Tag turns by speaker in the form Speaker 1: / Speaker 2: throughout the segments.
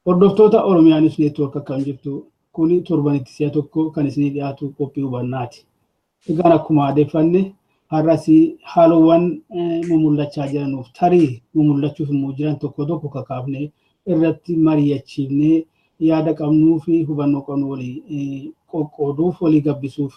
Speaker 1: Hordoftoota Oromiyaa News Network akkam jirtu? Kuni torbanitti si'a tokko kan isinii dhiyaatu qophii hubannaati. Egaan akkuma adeeffanne har'as haalowwan mumul'achaa jiranuuf tarii mumul'achuuf immoo jiran tokko tokko kakaafne irratti mari'achiifnee yaada qabnuu fi hubannoo qabnu walii qoqqooduuf walii gabbisuuf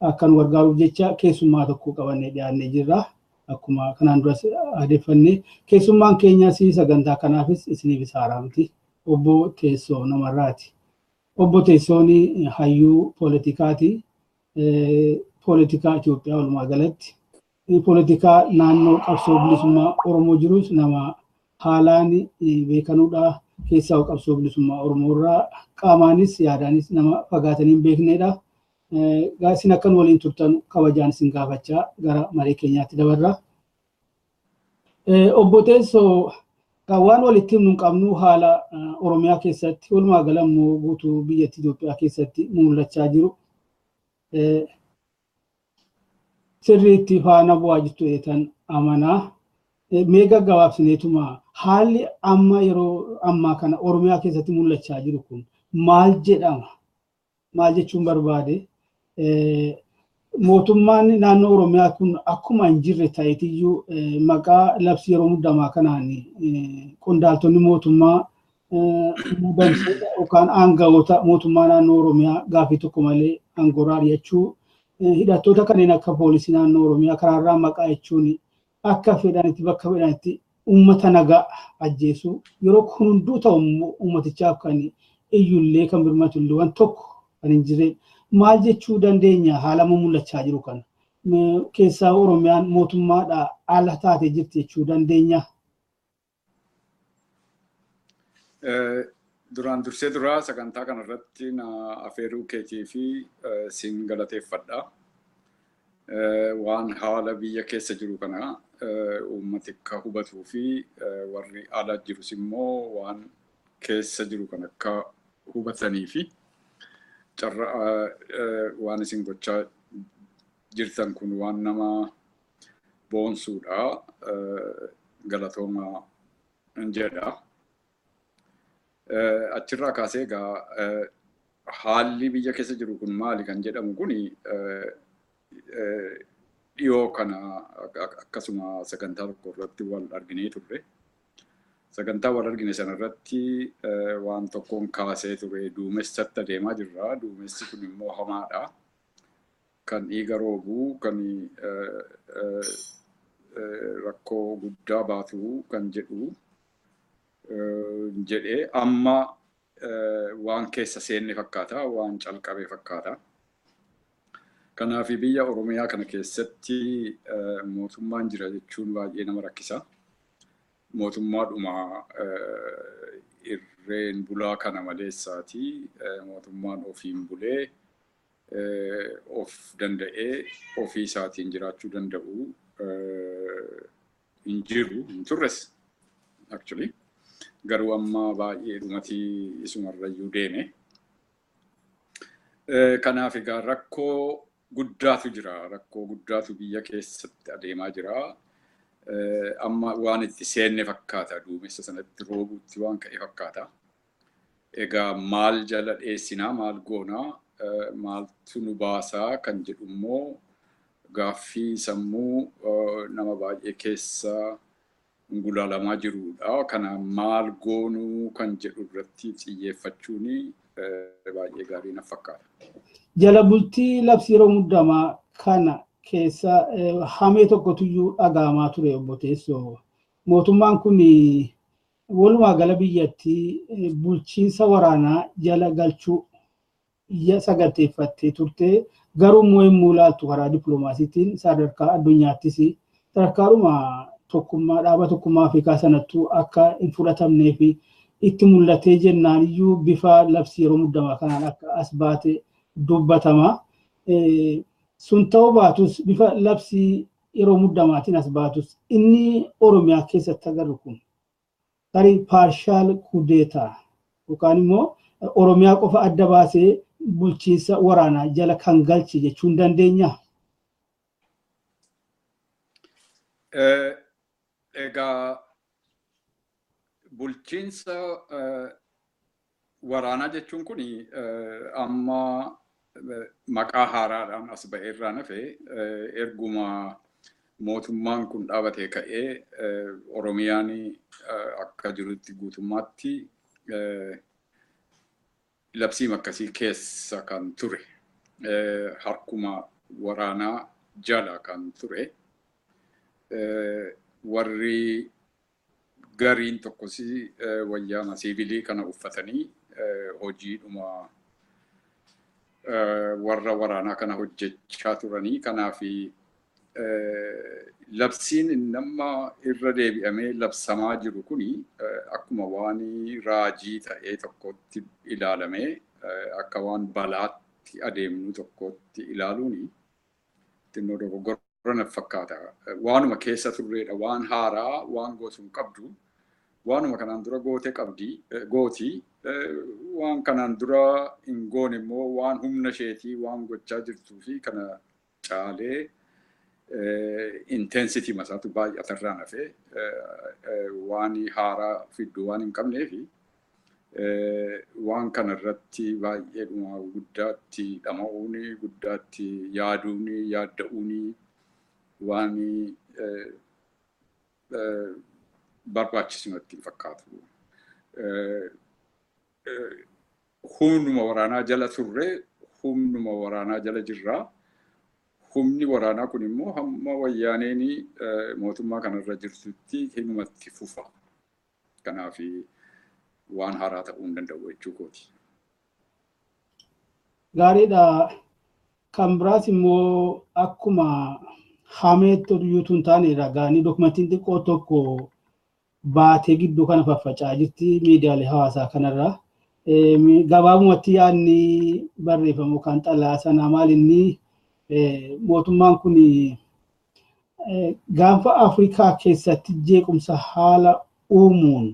Speaker 1: akka nu gargaaruuf jecha keessummaa tokko qabannee dhiyaannee jirra. Akkuma kanaan duras adeeffanne keessummaan keenyas sagantaa kanaafis isiniif haaraa miti. Obbo Teessoo Namarraati. Obbo Teessoon hayyuu poolitikaati. Poolitikaa Itoophiyaa walumaa galatti. Poolitikaa naannoo qabsoo bilisummaa Oromoo jirus nama haalaan beekanuudha. Keessaa qabsoo bilisummaa Oromoo irraa qaamaanis yaadaanis nama fagaatanii hin beeknedha. Isin akkan waliin turtan kabajaan isin gaafachaa gara marii keenyaatti dabarra. Obbo Teessoo, waan walitti himnu hin qabnu haala Oromiyaa keessatti walumaa gala immoo guutuu biyyattii Itoophiyaa keessatti mul'achaa jiru. Sirriitti faana bu'aa jirtu eetan amanaa. Mee gaggabaabsineetuma haalli amma yeroo ammaa kana Oromiyaa keessatti mul'achaa jiru kun maal jedhama? Maal jechuun barbaade? Mootummaan naannoo Oromiyaa kun akkuma hin jirre ta'eetiyyuu maqaa labsii yeroo muddamaa kanaan qondaaltonni mootummaa muudamtoota yookaan aangawoota mootummaa naannoo Oromiyaa gaaffii tokko malee aangoorraa ari'achuu, hidhattoota kanneen akka poolisii naannoo Oromiyaa karaarraa maqaa jechuun akka fedhanitti bakka fedhanitti uummata nagaa ajjeesuu, yeroo kun hunduu ta'u immoo uummatichaaf kan iyyullee kan birmatullee waan tokko kan hin jirre. Maal jechuu dandeenya haala mul'achaa jiru kana? Keessaa Oromiyaan mootummaadhaa ala taatee jirti jechuu dandeenya?
Speaker 2: Duraan dursee duraa sagantaa kanarratti na afeeruu keetii fi siin galateeffadha. Waan haala biyya keessa jiru kana uummati akka hubatuu fi warri ala jirus immoo waan keessa jiru kana akka hubatanii fi carraa waan isin gochaa jirtan kun waan nama boonsuudha. Galatooma jedha. Achirraa kaasee egaa haalli biyya keessa jiru kun maali kan jedhamu kun dhiyoo kana akkasuma sagantaa tokko irratti wal arginee turre. Sagantaa wal argine sanarratti waan tokkoon kaasee ture. Duumessatti adeemaa jirra. Duumessi kun immoo hamaadha. Kan dhiiga roobuu, kan rakkoo guddaa baatu kan jedhu jedhee amma waan keessa seenne fakkaata, waan calqabe fakkaata. Kanaaf biyya Oromiyaa kana keessatti mootummaan jira jechuun baay'ee nama rakkisa. Mootummaadhuma irreen bulaa kana maleessaati. Mootummaan ofiin bulee of danda'ee ofii isaatiin jiraachuu danda'u hin jiru, hin turres actually. Garuu amma baay'ee dhumatii isumarrayyuu deeme. Kanaaf egaa rakkoo guddaatu jira. Rakkoo guddaatu biyya keessatti adeemaa jira. Amma waan itti seenne fakkaata. Duumessa sanatti roobuutti waan ka'e fakkaata. Egaa maal jala dheessinaa, maal goonaa, maaltu nu baasaa kan jedhu immoo gaaffii sammuu nama baay'ee keessa gulaalamaa jirudha. Kana maal goonuu kan jedhu irratti xiyyeeffachuun baay'ee gaarii na fakkaata.
Speaker 1: Jala bultii labsii yeroo muddamaa kana keessa hamee tokkotuyyuu dhaga'amaa ture obbo Teessoo. Mootummaan kun walumaa gala biyyattii bulchiinsa waraanaa jala galchuu saganteeffattee turte. Garuu immoo yommuu ilaaltu karaa dippiloomaasiitiin sadarkaa addunyaattis sadarkaadhuma tokkummaa dhaaba tokkummaa Afrikaa sanattuu akka hin fudhatamnee fi itti mul'atee jennaan iyyuu bifa labsii yeroo muddamaa kanaan akka as baate dubbatama. Sun ta'uu baatus bifa labsii yeroo muddamaatiin as baatus inni Oromiyaa keessatti agarru kun tarii partial coup d'état yookaan immoo Oromiyaa qofa adda baasee bulchiinsa waraanaa jala kan galche jechuun dandeenya.
Speaker 2: Egaa bulchiinsa waraanaa jechuun kun amma maqaa haaraadhaan as ba'ee irraa hafe erguma mootummaan kun dhaabatee ka'ee Oromiyaan akka jirutti guutummaatti labsiin akkasii keessa kan ture harkuma waraanaa jala kan ture warri gariin tokkos wayyaa siivilii kana uffatanii hojiidhuma warra waraanaa kana hojjechaa turanii. Kanaaf labsiin nama irra deebi'amee labsamaa jiru kuni akkuma waan raajii ta'ee tokkotti ilaalamee akka waan balaatti adeemnu tokkotti ilaaluuni xinnoo dogoggora na fakkaata. Waanuma keessa turreedha, waan haaraa waan gootu hin qabdu, waanuma kanaan dura goote qabdi gootii, waan kanaan dura hin goone immoo waan humna isheetii waan gochaa jirtuu fi kana caalee intensity masaatu baay'atarraan hafee waan haaraa fiddu waan hin qabnee fi waan kana irratti baay'eedhuma guddaatti dhama'uuni, guddaatti yaaduuni, yaadda'uuni waan barbaachisu natti hin fakkaatu. Humnuma waraanaa jala turre, humnuma waraanaa jala jirraa. Humni waraanaa kun immoo hamma wayyaaneen mootummaa kanarra jirtutti hinumatti fufa. Kanaaf waan haaraa ta'uu hin danda'u jechuu kooti.
Speaker 1: Gaariidha. Kan biraas immoo akkuma hameetti iyyuu hin taane ragaanii dokumentiin xiqqoo tokko baatee gidduu kana faffaca'aa jirti miidiyaalee hawaasaa kanarra. Gabaabumatti yaadni barreeffamu kan xalayaa sanaa maal inni mootummaan kun gaanfa Afrikaa keessatti jeequmsa haala uumuun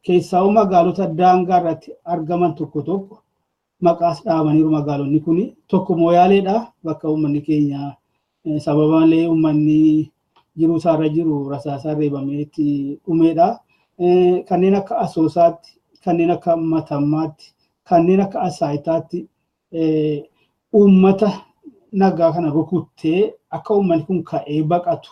Speaker 1: keessaa magaalota daangaa irratti argaman tokko tokko maqaas dhaabaniiru. Magaalonni kun tokko Mooyaaleedha, bakka uummanni keenya sababa malee uummanni jiruu isaarra jiru rasaasaan reebamee itti dhumeedha. Kanneen akka Asoosaatti, kanneen akka Matammaatti, kanneen akka Asaayitaatti uummata nagaa kana rukuttee akka uummanni kun ka'ee baqatu,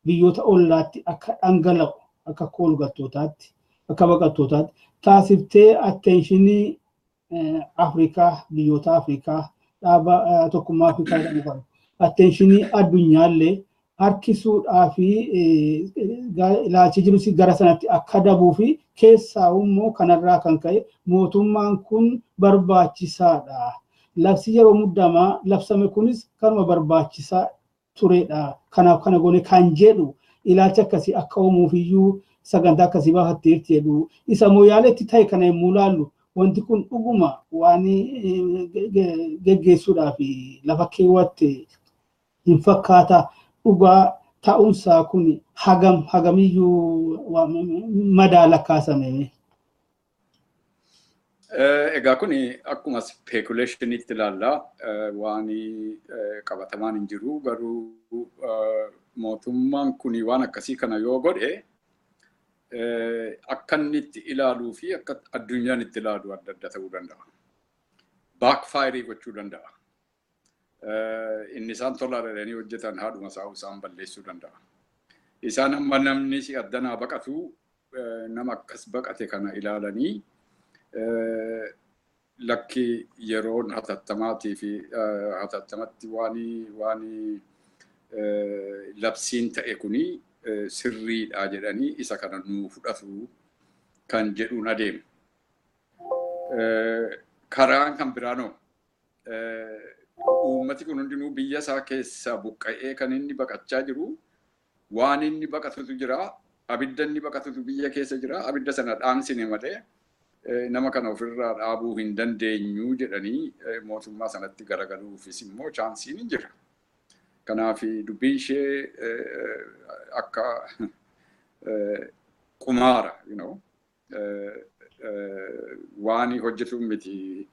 Speaker 1: biyyoota ollaatti akka dhangala'u, akka koolgaltootaatti, akka baqattootaatti taasiftee attention Afrikaa, biyyoota Afrikaa, dhaaba tokkummaa Afrikaa jedhamu kana attention addunyaallee harkisuudhaa fi ilaalchi jirus gara sanatti akka dabuu fi keessaa immoo kanarraa kan ka'e mootummaan kun barbaachisaadha. Labsi yeroo muddamaa labsame kunis kanuma barbaachisaa turedha. Kanaaf kana goone kan jedhu ilaalcha akkasii akka uumuufiyyuu sagantaa akkasii baafatteerti jedhu. Isa Mooyaaleetti ta'e kana yommuu ilaallu wanti kun dhuguma waan geggeessuudhaaf lafa keewwatte hin fakkaata. Dhugaa ta'uunsaa kun hagam hagamiyyuu madaala kaasame.
Speaker 2: Egaa kun akkuma speculationitti ilaalla, waan qabatamaan hin jiru, garuu mootummaan kun waan akkasii kana yoo godhe akka inni itti ilaaluu fi akka addunyaan itti ilaalu adda adda ta'uu danda'a. Backfire gochuu danda'a. Inni isaan tola jedhanii hojjetan haadhuma isaa isaan balleessuu danda'a. Isaan amma namni si addanaa baqatu, nama akkas baqate kana ilaalanii lakki yeroon hatattamaatii fi hatattamatti waan labsiin ta'e kuni sirriidha jedhanii isa kana nuu fudhatu kan jedhuun adeemu. Karaan kan biraanoo uummati kun hundinuu biyya isaa keessaa buqqa'ee kan inni baqachaa jiru, waan inni baqatutu jira, abidda inni baqatutu biyya keessa jira, abidda sana dhaamsine malee Nama kana ofirraa dhaabuu hin dandeenyu jedhanii mootummaa sanatti garagaluufis immoo chaansiin hin jira. Kanaaf dubbiin ishee akka qumaara, waan hojjetu miti.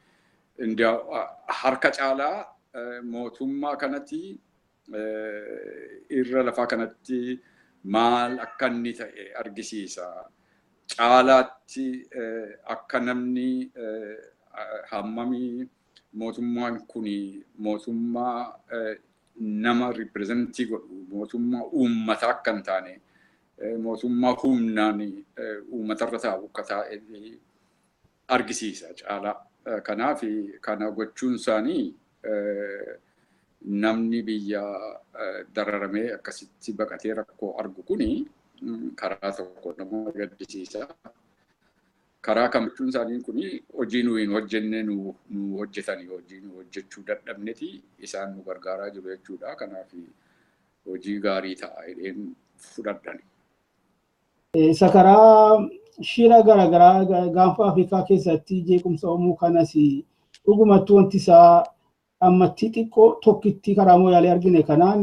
Speaker 2: Harka caalaa mootummaa kanatti irra lafaa kanatti maal akka inni ta'e argisiisa. Caalaatti akka namni hammamii mootummaan kun mootummaa nama ripirezentii godhu, mootummaa uummataa akka hin taane, mootummaa humnaan uummatarra taa'u akka taa'e argisiisa caalaa. Kanaaf kana gochuun isaanii namni biyya dararamee akkasitti baqatee rakkoo argu kuni karaa tokko nama gaddisiisa. Karaa kam gochuun isaanii kuni hojii nu hin hojjenne nu hojjetanii, hojii nu hojjechuu dadhabneti isaan nu gargaaraa jiru jechuudha. Kanaaf hojii gaarii ta'a jedheen fudhadhan.
Speaker 1: Isa karaa shira garaagaraa gaanfa Afrikaa keessatti jeequmsa uumuu kanas dhugumatti wanti isaa ammatti xiqqoo tokkitti karaa mooyaalee argine kanaan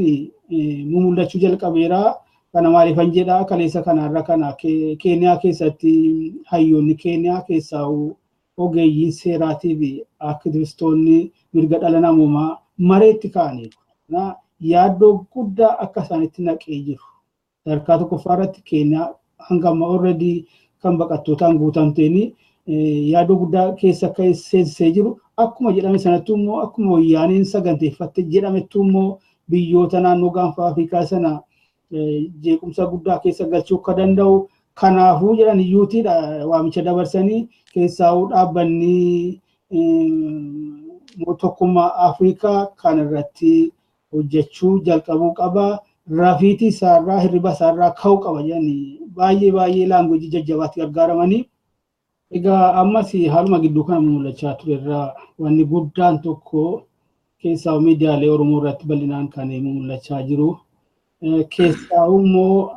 Speaker 1: mumul'achuu jalqabeera. Kana maaliifan jedhaa, kaleessa kanarra kana Keeniyaa keessatti hayyoonni Keeniyaa keessaa ogeeyyiin seeraatii fi aktivistoonni mirga dhala namoomaa mareetti ka'aniiru. Yaaddoo guddaa akka isaanitti naqee jiru. Sadarkaa tokkoffaa irratti Keeniyaa hanga amma already kan baqattootaan guutamteen yaaddoo guddaa keessa akka seensisee jiru. Akkuma jedhame sanatti immoo akkuma wayyaaneen saganteeffatte jedhamettu immoo biyyoota naannoo gaanfa Afrikaa sana jeequmsa guddaa keessa galchuu akka danda'u. Kanaafuu jedhan iyyuutiidha waamicha dabarsanii, keessaa'uu dhaabbanni tokkummaa Afrikaa kan irratti hojjechuu jalqabuu qaba. Rafiitii isaarraa, hirriba isaarraa ka'uu qaba jedhanii baay'ee baay'ee laangojii jajjabaatti gargaaramanii. Egaa ammas haaluma gidduu kana mul'achaa turerraa wanni guddaan tokko keessaa miidiyaalee Oromoo irratti bal'inaan kan mul'achaa jiru. Keessaa immoo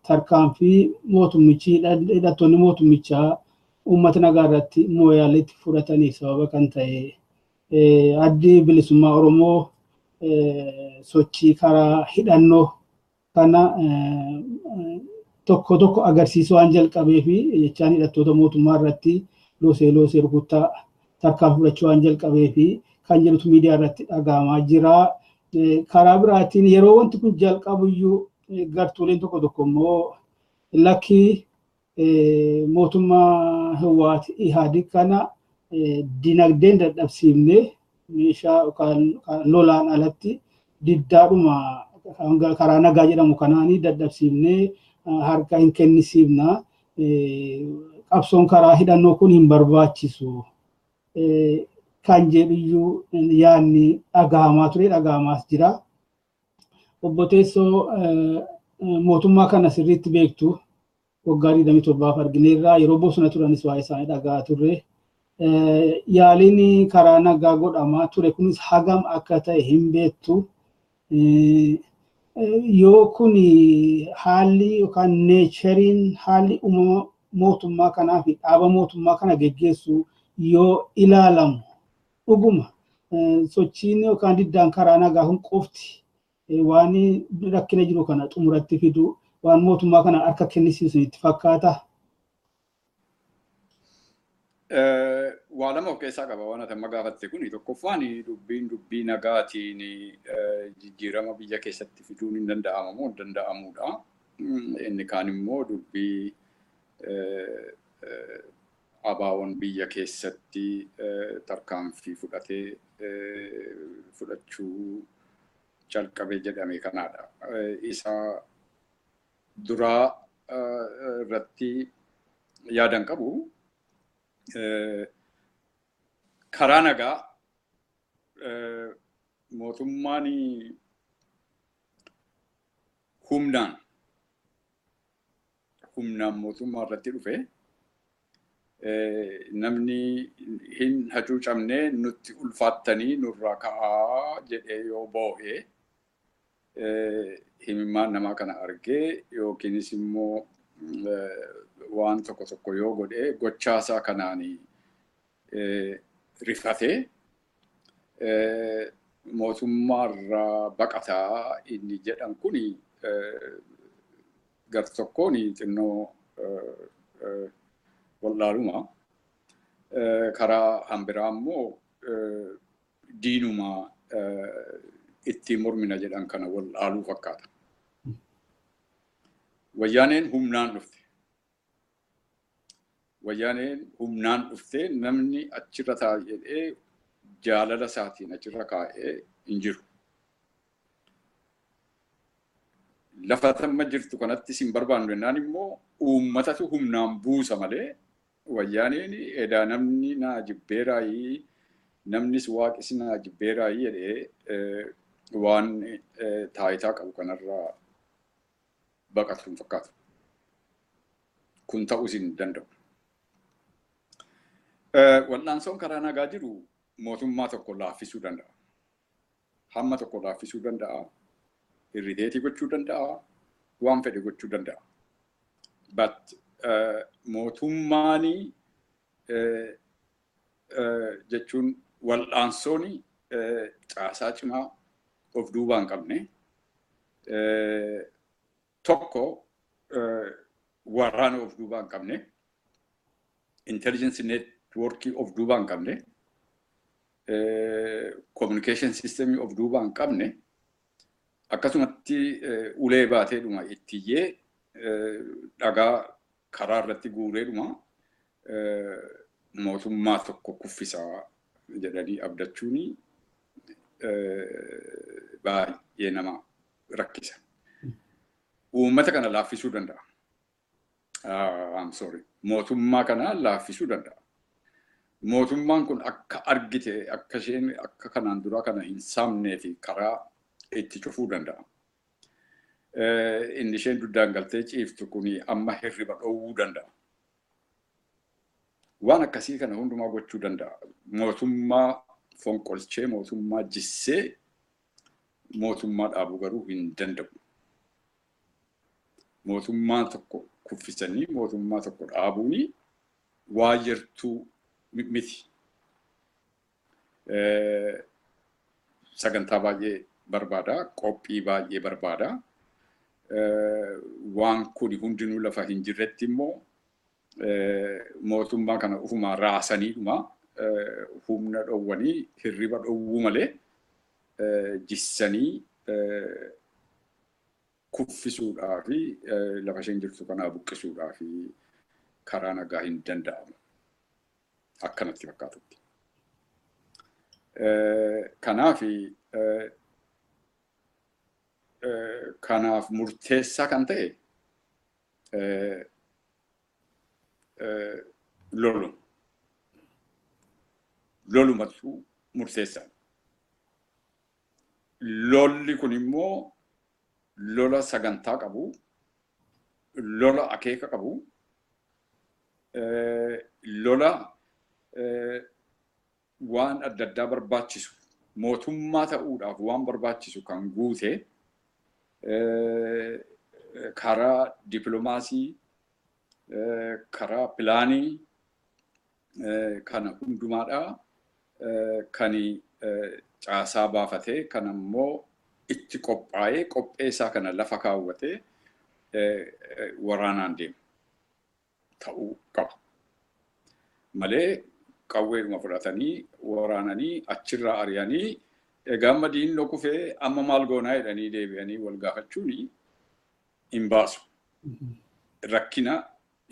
Speaker 1: tarkaanfii mootummichi, hidhattoonni mootummichaa uummata nagaa irratti mooyaaleetti fudhataniif sababa kan ta'e addi bilisummaa Oromoo sochii karaa hidhannoo kana tokko tokko agarsiisuu waan jalqabee fi jechaan hidhattoota mootummaa irratti loosee loosee rukuttaa tarkaanfii fudhachuu waan jalqabee fi kan jedhutu miidiyaa irratti dhaga'amaa jira. Karaa biraatiin yeroo wanti kun jalqabuyyuu gartuuleen tokko tokko immoo lakkii mootummaa Hiwaat Ihaadig kana dinagdeen dadhabsiifne meeshaa yookaan lolaan alatti diddaadhuma karaa nagaa jedhamu kanaanii dadhabsiifnee harka hin kennisiifna. Qabsoon karaa hidhannoo kun hin barbaachisu kan jedhuyyuu yaadni dhaga'amaa ture, dhaga'amaas jira. Obbo Teessoo, mootummaa kana sirriitti beektu, waggaa 27 argineerra, yeroo bosona turanis waa'ee isaanii dhaga'aa turre. Yaaliin karaa nagaa godhamaa ture kunis hagam akka ta'e hin beektu. Yoo kun haalli yookaan neecheriin haalli uumama mootummaa kanaa fi dhaaba mootummaa kana geggeessu yoo ilaalamu dhuguma sochiin yookaan diddaan karaa nagaa kun qofti waan rakkina jiru kana xumuratti fidu, waan mootummaa kana harka kennisiisu itti fakkaata?
Speaker 2: Waa lama of keessaa qaba waan ati amma gaafatte kuni. Tokkoffaan, dubbiin dubbii nagaatiin jijjiirama biyya keessatti fiduun hin danda'ama moo hin danda'amudha. Inni kaan immoo dubbii ABO'n biyya keessatti tarkaanfii fudhatee fudhachuu jalqabe jedhame kanaadha. Isa duraa irratti yaadan qabu, karaa nagaa mootummaan humnaan mootummaa irratti dhufe namni hin hacuucamne nutti ulfaattanii nurraa ka'aa jedhee yoo boo'e, himimmaan namaa kana argee yookiinis immoo waan tokko tokko yoo godhee gochaasaa kanaan rifatee mootummaarraa baqataa inni jedhan kun gar tokkoon xinnoo wallaaluma. Karaa hanbiraa immoo diinuma ittiin mormina jedhan kana wallaaluu fakkaata. Wayyaaneen humnaan dhufte. Wayyaaneen humnaan dhufte namni achirra taa'ee jedhee jaalala isaatiin achirra kaa'ee hin jiru. Lafa amma jirtu kanatti sin barbaannu jennaan immoo uummatatu humnaan buusa malee wayyaaneen edaa namni naa jibbeeraayii namnis waaqis naa jibbeeraayii jedhee waan taayitaa qabu kanarraa baqatu hin fakkaatu. Kun ta'uus hin danda'u. Wal'aansoon karaa nagaa jiru mootummaa tokko laaffisuu danda'a. Hamma tokko laaffisuu danda'a. Irriteetii gochuu danda'a. Waan fedhe gochuu danda'a. But mootummaan jechuun wal'aansoon caasaa cimaa of duubaa hin qabne tokko waraana of duubaa hin qabne intelligence networkii of duubaa hin qabne communication systemii of duubaa hin qabne akkasumatti ulee baateedhuma ittiyyee dhagaa karaa irratti guureedhuma mootummaa tokko kuffisaa jedhanii abdachuun baay'ee nama rakkisa. Uummata kana laaffisuu danda'a. I'm sorry. Mootummaa kana laaffisuu danda'a. Mootummaan kun akka argite akka isheen akka kanaan duraa kana hin saamnee fi karaa itti cufuu danda'a. Inni isheen duddaan galtee ciiftu kun amma hirriba dhowwuu danda'a. Waan akkasii kana hundumaa gochuu danda'a. Mootummaa fonqolchee, mootummaa jissee, mootummaa dhaabuu garuu hin danda'u. Mootummaa tokko kuffisanii mootummaa tokko dhaabuun waa yartuu miti. Sagantaa baay'ee barbaada, qophii baay'ee barbaada. Waan kun hundinuu lafa hin jirretti immoo mootummaa kana ofumaa raasaniidhuma humna dhowwanii hirriba dhowwuu malee jissanii kuffisuudhaa fi lafa isheen jirtu kanaa buqqisuudhaa fi karaa nagaa hin danda'amu. Akkanatti fakkaatutti. Kanaaf murteessaa kan ta'e lolu. Lolumatu murteessaa. Lolli kun immoo lola sagantaa qabu, lola akeeka qabu, lola waan adda addaa barbaachisu, mootummaa ta'uudhaaf waan barbaachisu kan guute karaa dippiloomaasii, karaa pilaanii kana hundumaadhaa kan caasaa baafatee kan ammoo itti qophaa'ee qophee isaa kana lafa kaawwatee waraanaan deemu ta'uu qaba. Malee qawweedhuma fudhatanii waraananii achirraa ari'anii egaa amma diinni kufee amma maal goonaa jedhanii deebi'anii wal gaafachuun hin baasu. Rakkina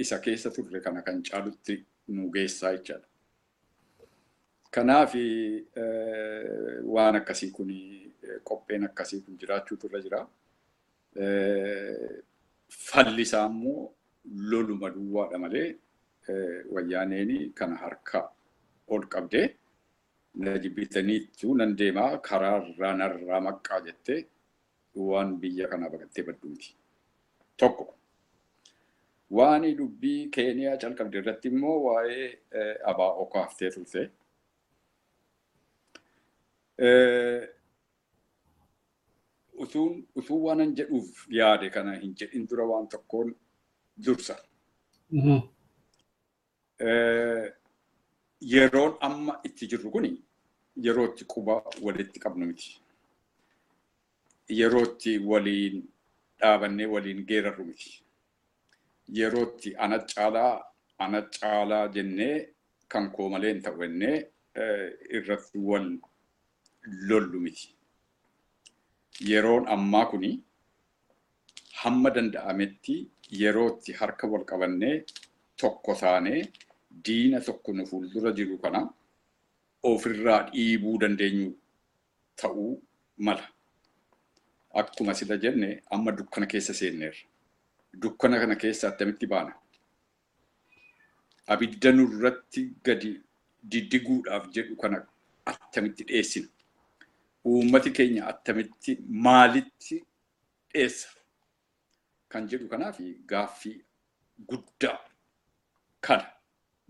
Speaker 2: isa keessa turre kana kan caalutti nu geessaa jechaadha. Kanaaf waan akkasii kun qopheen akkasii kun jiraachuutu irra jira. Falli isaa immoo loluma duwwaadha malee wayyaaneen kana harka ol qabdee na jibbitaniitu nan deemaa karaa irraa narraa maqqaa jettee waan biyya kanaa baqattee baddu miti. Tokko. Waan dubbii Keeniyaa calqabde irratti immoo waa'ee ABO kaaftee turte. Utuu waan an jedhuuf yaade kana hin jedhin dura waan tokkoon dursa. Yeroon amma itti jirru kuni yeroo itti quba walitti qabnu miti. Yeroo itti waliin dhaabannee waliin geerarru miti. Yeroo itti ana caalaa ana caalaa jennee kan koo malee hin ta'u jennee irratti wal lollu miti. Yeroon ammaa kuni hamma danda'ametti yeroo itti harka wal qabannee tokko taanee diina tokko nu fuuldura jiru kana ofirraa dhiibuu dandeenyu ta'uu mala. Akkuma sila jenne amma dukkana keessa seenneerra. Dukkana kana keessa attamitti baana? Abidda nurratti gadi diddiguudhaaf jedhu kana attamitti dheessina? Uummati keenya attamitti maalitti dheessa? Kan jedhu kanaaf gaaffii guddaa kana.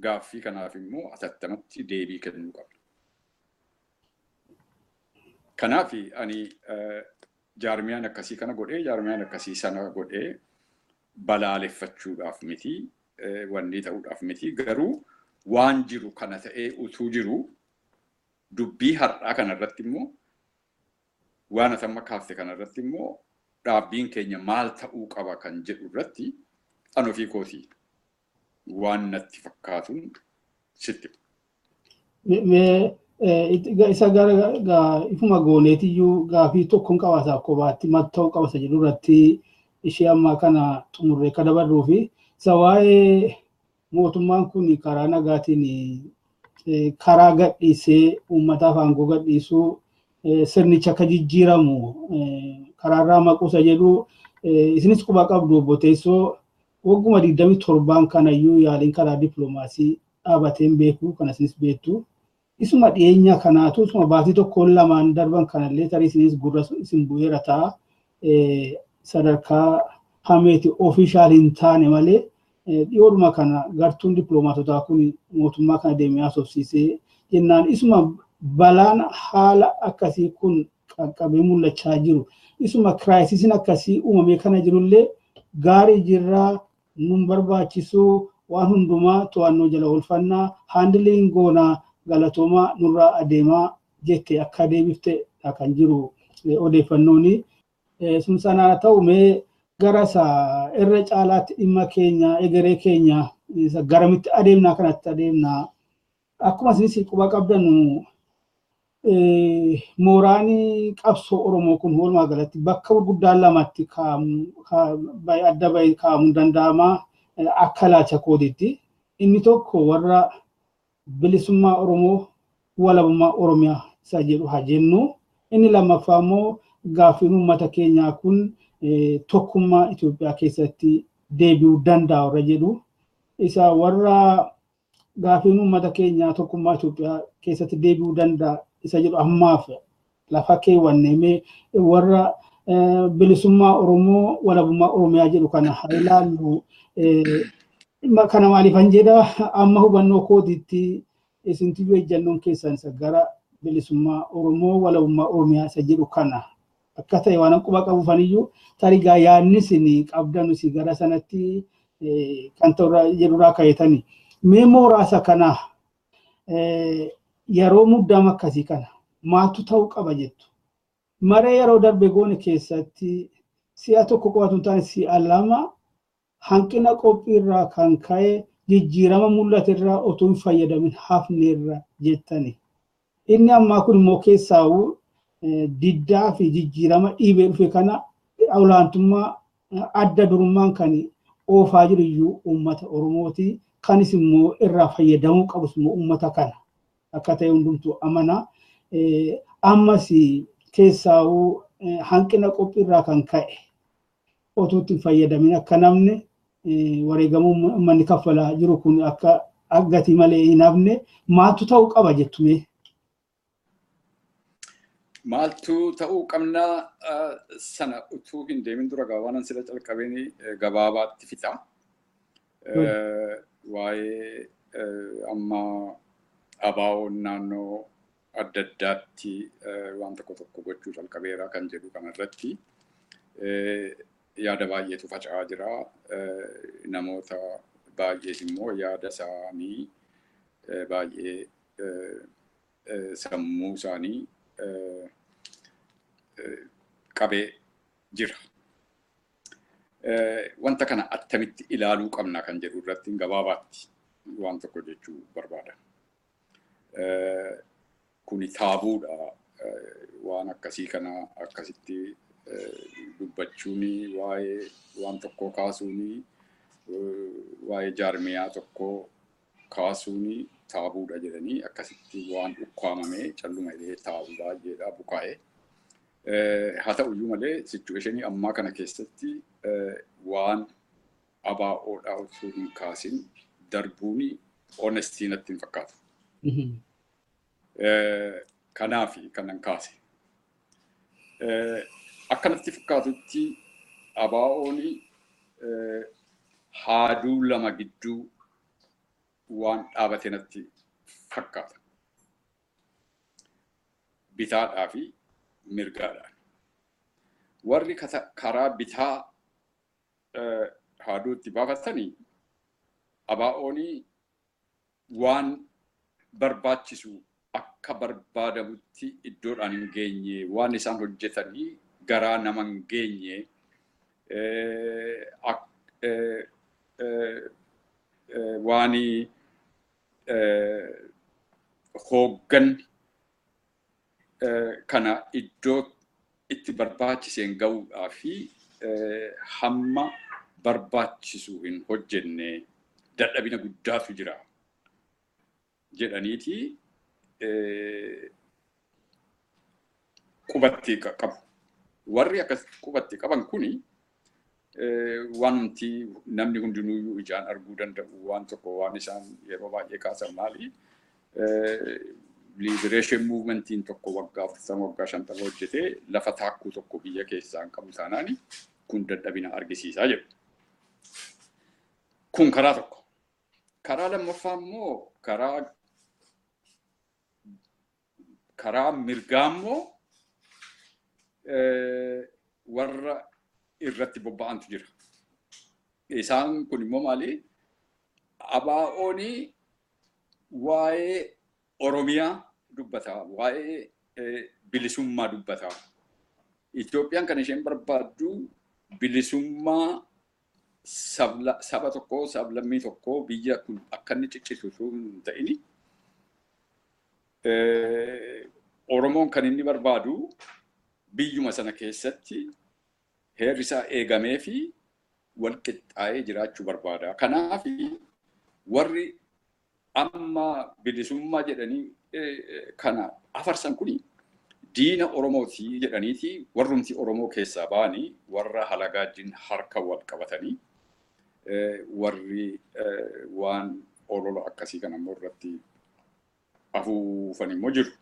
Speaker 2: Gaaffii kanaaf immoo atattamatti deebii kennuu qabna. Kanaaf ani jaarmiyaan akkasii kana godhee jaarmiyaan akkasii sana godhee balaaleffachuudhaaf miti, wanni ta'uudhaaf miti, garuu waan jiru kana ta'ee utuu jiru dubbii har'aa kanarratti immoo waan atamma kaafte kanarratti immoo dhaabbiin keenya maal ta'uu qaba kan jedhu irratti an ofii kootii waan natti fakkaatuun sitti.
Speaker 1: Isa gara ifuma gooneetiyyuu gaafii tokkoon qabaata kophaatti maal ta'uu qaba isa jedhu irratti ishee ammaa kana xumurree akka dabarruu fi isa waa'ee mootummaan kun karaa nagaatiin karaa gadhiisee uummataaf aangoo gadhiisuu sirnicha akka jijjiiramu karaarraa maquu isa jedhu isinis quba qabdu obbo Teessoo wagguma 27 kanayyuu yaaliin karaa dippiloomaasii dhaabateen beeku kan isinis beektu. Isuma dhiyeenya kanaatu isuma baatii tokkoon lamaan darban kanallee tarii isinis gurra isin bu'eera ta'a. Sadarkaa hameeti ofiishaal hin taane malee dhiyoodhuma kana gartuun dippiloomaatotaa kun mootummaa kana deemee haasofsiisee jennaan isuma balaan haala akkasii kun qaqqabee mul'achaa jiru. Isuma kiraayisiin akkasii uumamee kana jirullee gaarii jirraa nun barbaachisuu waan hundumaa to'annoo jala oolfannaa haandiliin goonaa galatoomaa nurraa adeemaa jette akka deebifte kan jiru odeeffannooni. Sun sanaa ta'u mee gara isa irra caalaatti dhimma keenya egeree keenya isa garamitti adeemnaa kanatti adeemnaa akkuma isinis quba qabdanu mooraan qabsoo Oromoo kun walumaa galatti bakka gurguddaan lamatti adda bahee kaa'amuun danda'ama akka ilaalcha kootiitti. Inni tokko warra bilisummaa Oromoo walabummaa Oromiyaa isa jedhu haa jennu. Inni lammaffaa immoo gaaffiin uummata keenyaa kun tokkummaa Itoophiyaa keessatti deebi'uu danda'a warra jedhu. Isa warra gaaffiin uummata keenyaa tokkummaa Itoophiyaa keessatti deebi'uu danda'a isa jedhu ammaaf lafa keewwannee warra bilisummaa Oromoo walabummaa Oromiyaa jedhu kana haa ilaallu. Kana maaliifan jedha amma hubannoo kootiitti isintiyyuu ejjannoon keessan isa gara bilisummaa Oromoo walabummaa Oromiyaa isa jedhu kana akka ta'e waan quba qabuufaniyyuu tarii gaa yaadni isin qabdanu si gara sanatti kan ta'u jedhurraa ka'eetani. Mee mooraa isa kana yeroo muddama akkasii kana maaltu ta'uu qaba jettu? Maree yeroo darbe goone keessatti si'a tokko qofatu hin taane si'a lama hanqina qophiirraa kan ka'e jijjiirama mul'ate irraa otoo hin fayyadamin hafneerra jettani. Inni ammaa kun immoo keessaawuu diddaa fi jijjiirama dhiibee dhufe kana olaantummaa adda durummaan kan oofaa jiru iyyuu uummata Oromooti. Kanis immoo irraa fayyadamuu qabus immoo uummata kana akka ta'e hundumtuu amana. Ammas keessaawuu hanqina qophiirraa kan ka'e otoo itti hin fayyadamin akka namni wareegamuu uummanni kaffalaa jiru kun akka gatii malee hin hafne maaltu ta'uu qaba jettume?
Speaker 2: Maaltu ta'uu qabna sana utuu hin deemin dura waan sila calqabeen gabaabaatti fixa. Waa'ee amma ABO'n naannoo adda addaatti waan tokko tokko gochuu calqabeera kan jedhu kanarratti yaada baay'eetu faca'aa jira. Namoota Baay'ees immoo yaada isaanii baay'ee sammuu isaanii qabee jira. Wanta kana attamitti ilaaluu qabna kan jedhu irratti gabaabaatti waan tokko jechuu barbaada. Kuni taabuudha. Waan akkasii kana akkasitti dubbachuun, waa'ee waan tokkoo kaasuun, waa'ee jaarmiyaa tokkoo kaasuun taabuudha jedhanii akkasitti waan ukkaamamee calluma illee taabu baay'eedha bukaa'ee. Haa ta'uyyuu malee situation ammaa kana keessatti waan ABOdhaa osoo hin kaasin darbuun honesty natti hin fakkaatu. Kanaaf kanan kaase. Akkanatti fakkaatutti ABO'n haaduu lama gidduu waan dhaabate natti fakkaata. Bitaadhaa fi mirgaadhaan. Warri karaa bitaa haaduutti baafatanii ABO'n waan barbaachisu akka barbaadamutti iddoodhaan hin geenye, waan isaan hojjetanii garaa nama hin geenye, waan hoogganni kana iddoo itti barbaachiseen ga'uudhaa fi hamma barbaachisu hin hojjenne, dadhabina guddaatu jira jedhaniiti qubatti qabu. Warri akkas qubatti qaban kuni wanti namni hundinuyyuu ijaan arguu danda'u waan tokko, waan isaan yeroo baay'ee kaasan maali? Liberation movementiin tokko waggaa 40, waggaa 50 hojjetee lafa taakkuu tokko biyya keessaa hin qabu taanaani kun dadhabina argisiisaa jedhu. Kun karaa tokko. Karaa lammaffaa immoo karaa mirgaa immoo warra irratti bobba'antu jira. Isaan kun immoo maali? ABO'n waa'ee Oromiyaa dubbata, waa'ee bilisummaa dubbata. Itoophiyaan kan isheen barbaaddu bilisummaa saba tokkoo, sablammii tokkoo, biyya kun akka inni ciccitu osoo hin ta'ini. Oromoon kan inni barbaadu biyyuma sana keessatti heerri isaa eegamee fi wal qixxaa'ee jiraachuu barbaada. Kanaaf warri amma bilisummaa jedhanii kana afarsan kuni diina Oromooti jedhaniiti warrumti Oromoo keessaa ba'anii warra halagaa wajjin harka wal qabatanii warri waan olola akkasii kana immoo irratti afuufan immoo jiru.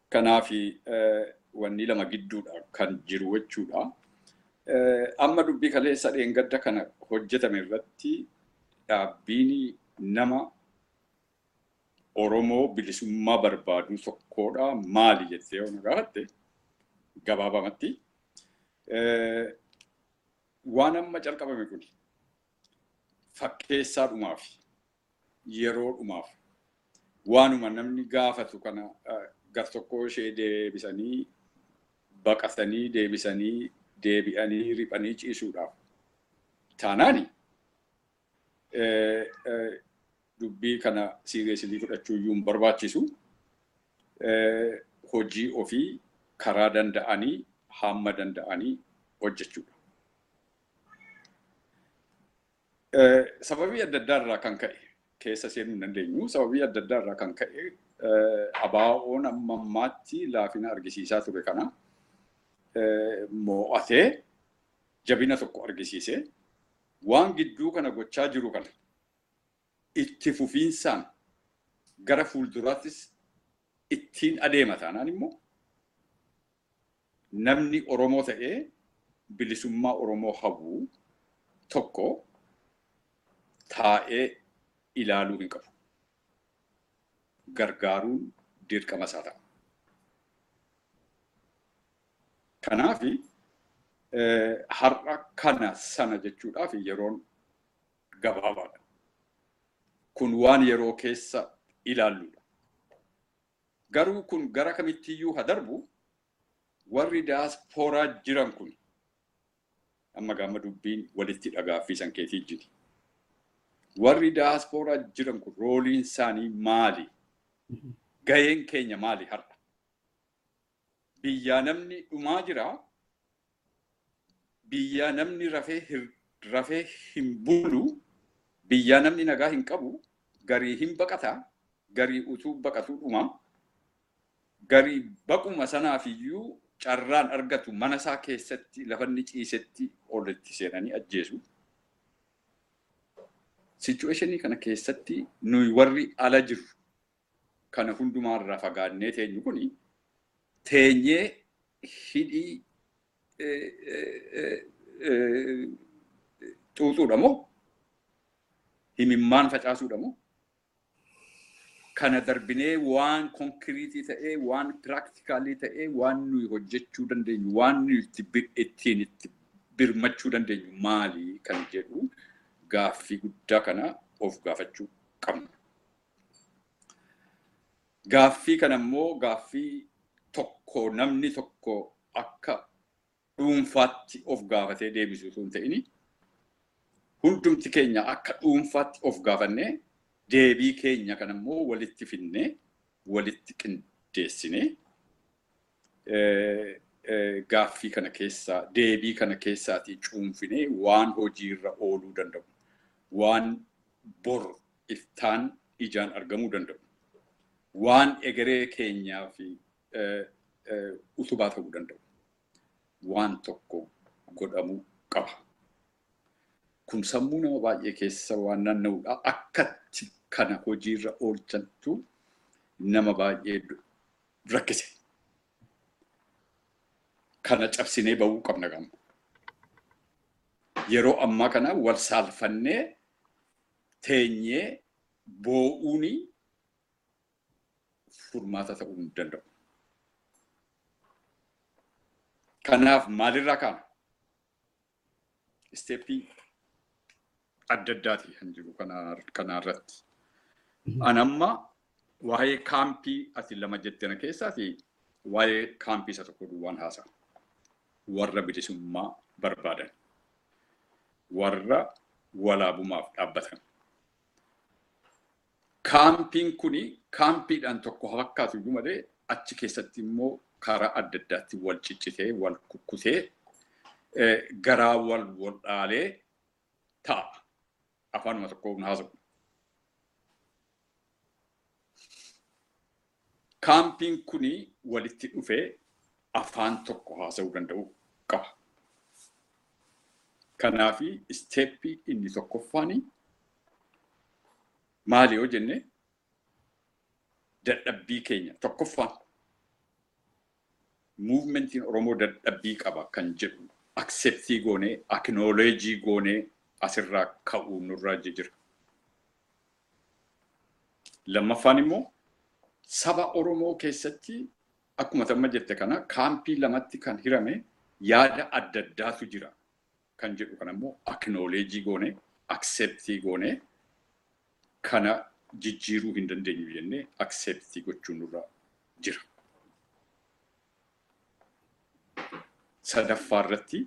Speaker 2: Kanaaf wanni lama gidduudha kan jiru jechuudha. Amma dubbii kaleessa dheengadda kana hojjetame irratti dhaabbiin nama Oromoo bilisummaa barbaadu tokkodha maali jettee yoo na gaafatte, gabaabamatti waan amma calqabame kun fakkeessaa dhumaaf, yeroo dhumaaf, waanuma namni gaafatu kana gar tokko ishee deebisanii baqatanii deebisanii deebi'anii riphanii ciisuudhaaf taanaani dubbii kana seriously fudhachuu iyyuu hin barbaachisu. Hojii ofii karaa danda'anii hamma danda'anii hojjechuudha. Sababii adda addaa irraa kan ka'e keessa seenuu hin dandeenyu. Sababii adda addaa irraa kan ka'e ABO'n amma ammaatti laafina argisiisaa ture kana mo'atee jabina tokko argisiisee waan gidduu kana gochaa jiru kana itti fufiinsaan gara fuulduraattis ittiin adeema taanaan immoo namni Oromoo ta'ee bilisummaa Oromoo hawwu tokko taa'ee ilaaluu hin qabu. Gargaaruun dirqama isaa ta'a. Kanaaf har'a kana sana jechuudhaaf yeroon gabaabaadha. Kun waan yeroo keessa ilaalludha. Garuu kun gara kamittiyyuu haa darbu, warri daaspooraa jiran kun amma gaama dubbiin walitti dhagaaffiisan keetii jiri. Warri daaspooraa jiran kun rooliin isaanii maali? Gaheen keenya maali har'a? Biyyaa namni dhumaa jira. Biyyaa namni rafee hin bulu. Biyyaa namni nagaa hin qabu. Garii hin baqata. Garii utuu baqatuu dhuma. Garii baquma sanaafiyyuu carraan argatu mana isaa keessatti lafa inni ciisetti olitti seenanii ajjeesu. Situation kana keessatti nuyi warri ala jirru kana hundumaarraa fagaannee teenyu kuni teenyee hidhii xuuxuudha moo? Himimmaan facaasuudha moo? Kana darbinee waan concrete ta'ee, waan practical ta'ee, waan nuyi hojjechuu dandeenyu, waan nuyi ittiin itti birmachuu dandeenyu maali kan jedhu gaaffii guddaa kana of gaafachuu qabna. Gaaffii kana immoo gaaffii tokko namni tokko akka dhuunfaatti of gaafatee deebisu osoo hin ta'in, hundumti keenya akka dhuunfaatti of gaafannee deebii keenya kana immoo walitti finnee walitti qindeessinee gaaffii kana keessaa deebii kana keessaatii cuunfinee waan hojiirra ooluu danda'u, waan bor iftaan ijaan argamuu danda'u, waan egeree keenyaa fi utubaa ta'uu danda'u waan tokko godhamuu qaba. Kun sammuu nama baay'ee keessa waan naanna'uudha. Akkatti kana hojiirra oolchantu nama baay'ee rakkise. Kana cabsinee bahuu qabna gama. Yeroo ammaa kana wal saalfannee teenyee boo'uuni furmaata ta'uu hin danda'u. Kanaaf maalirraa kaana? Step adda addaati kan jiru kanarratti. An amma waa'ee kaampii ati lama jette na keessaati waa'ee kaampii isa tokko duwwaan haasa'a. Warra bilisummaa barbaadan. Warra walaabumaaf dhaabbatan. Kaampiin kuni kaampiidhaan tokko fakkaatu iyyuu malee achi keessatti immoo karaa adda addaatti wal ciccitee, wal kukkutee, garaa wal waldhaalee ta'a. Afaanuma tokko haasa'u. Kaampiin kuni walitti dhufee afaan tokko haasa'uu danda'u qaba. Kanaafi isteeppii inni tokkoffaani maali yoo jenne, dadhabbii keenya tokkoffaan muuvimentiin Oromoo dadhabbii qaba kan jedhu accept goonee, acknowledge goonee asirraa ka'uu nurraa jira. Lammaffaan immoo saba Oromoo keessatti akkuma tamma jette kana kaampii lamatti kan hirame yaada adda addaatu jira kan jedhu kana immoo acknowledge goonee, accept goonee kana jijjiiruu hin dandeenyu jennee accept gochuun nurra jira. Sadaffaa irratti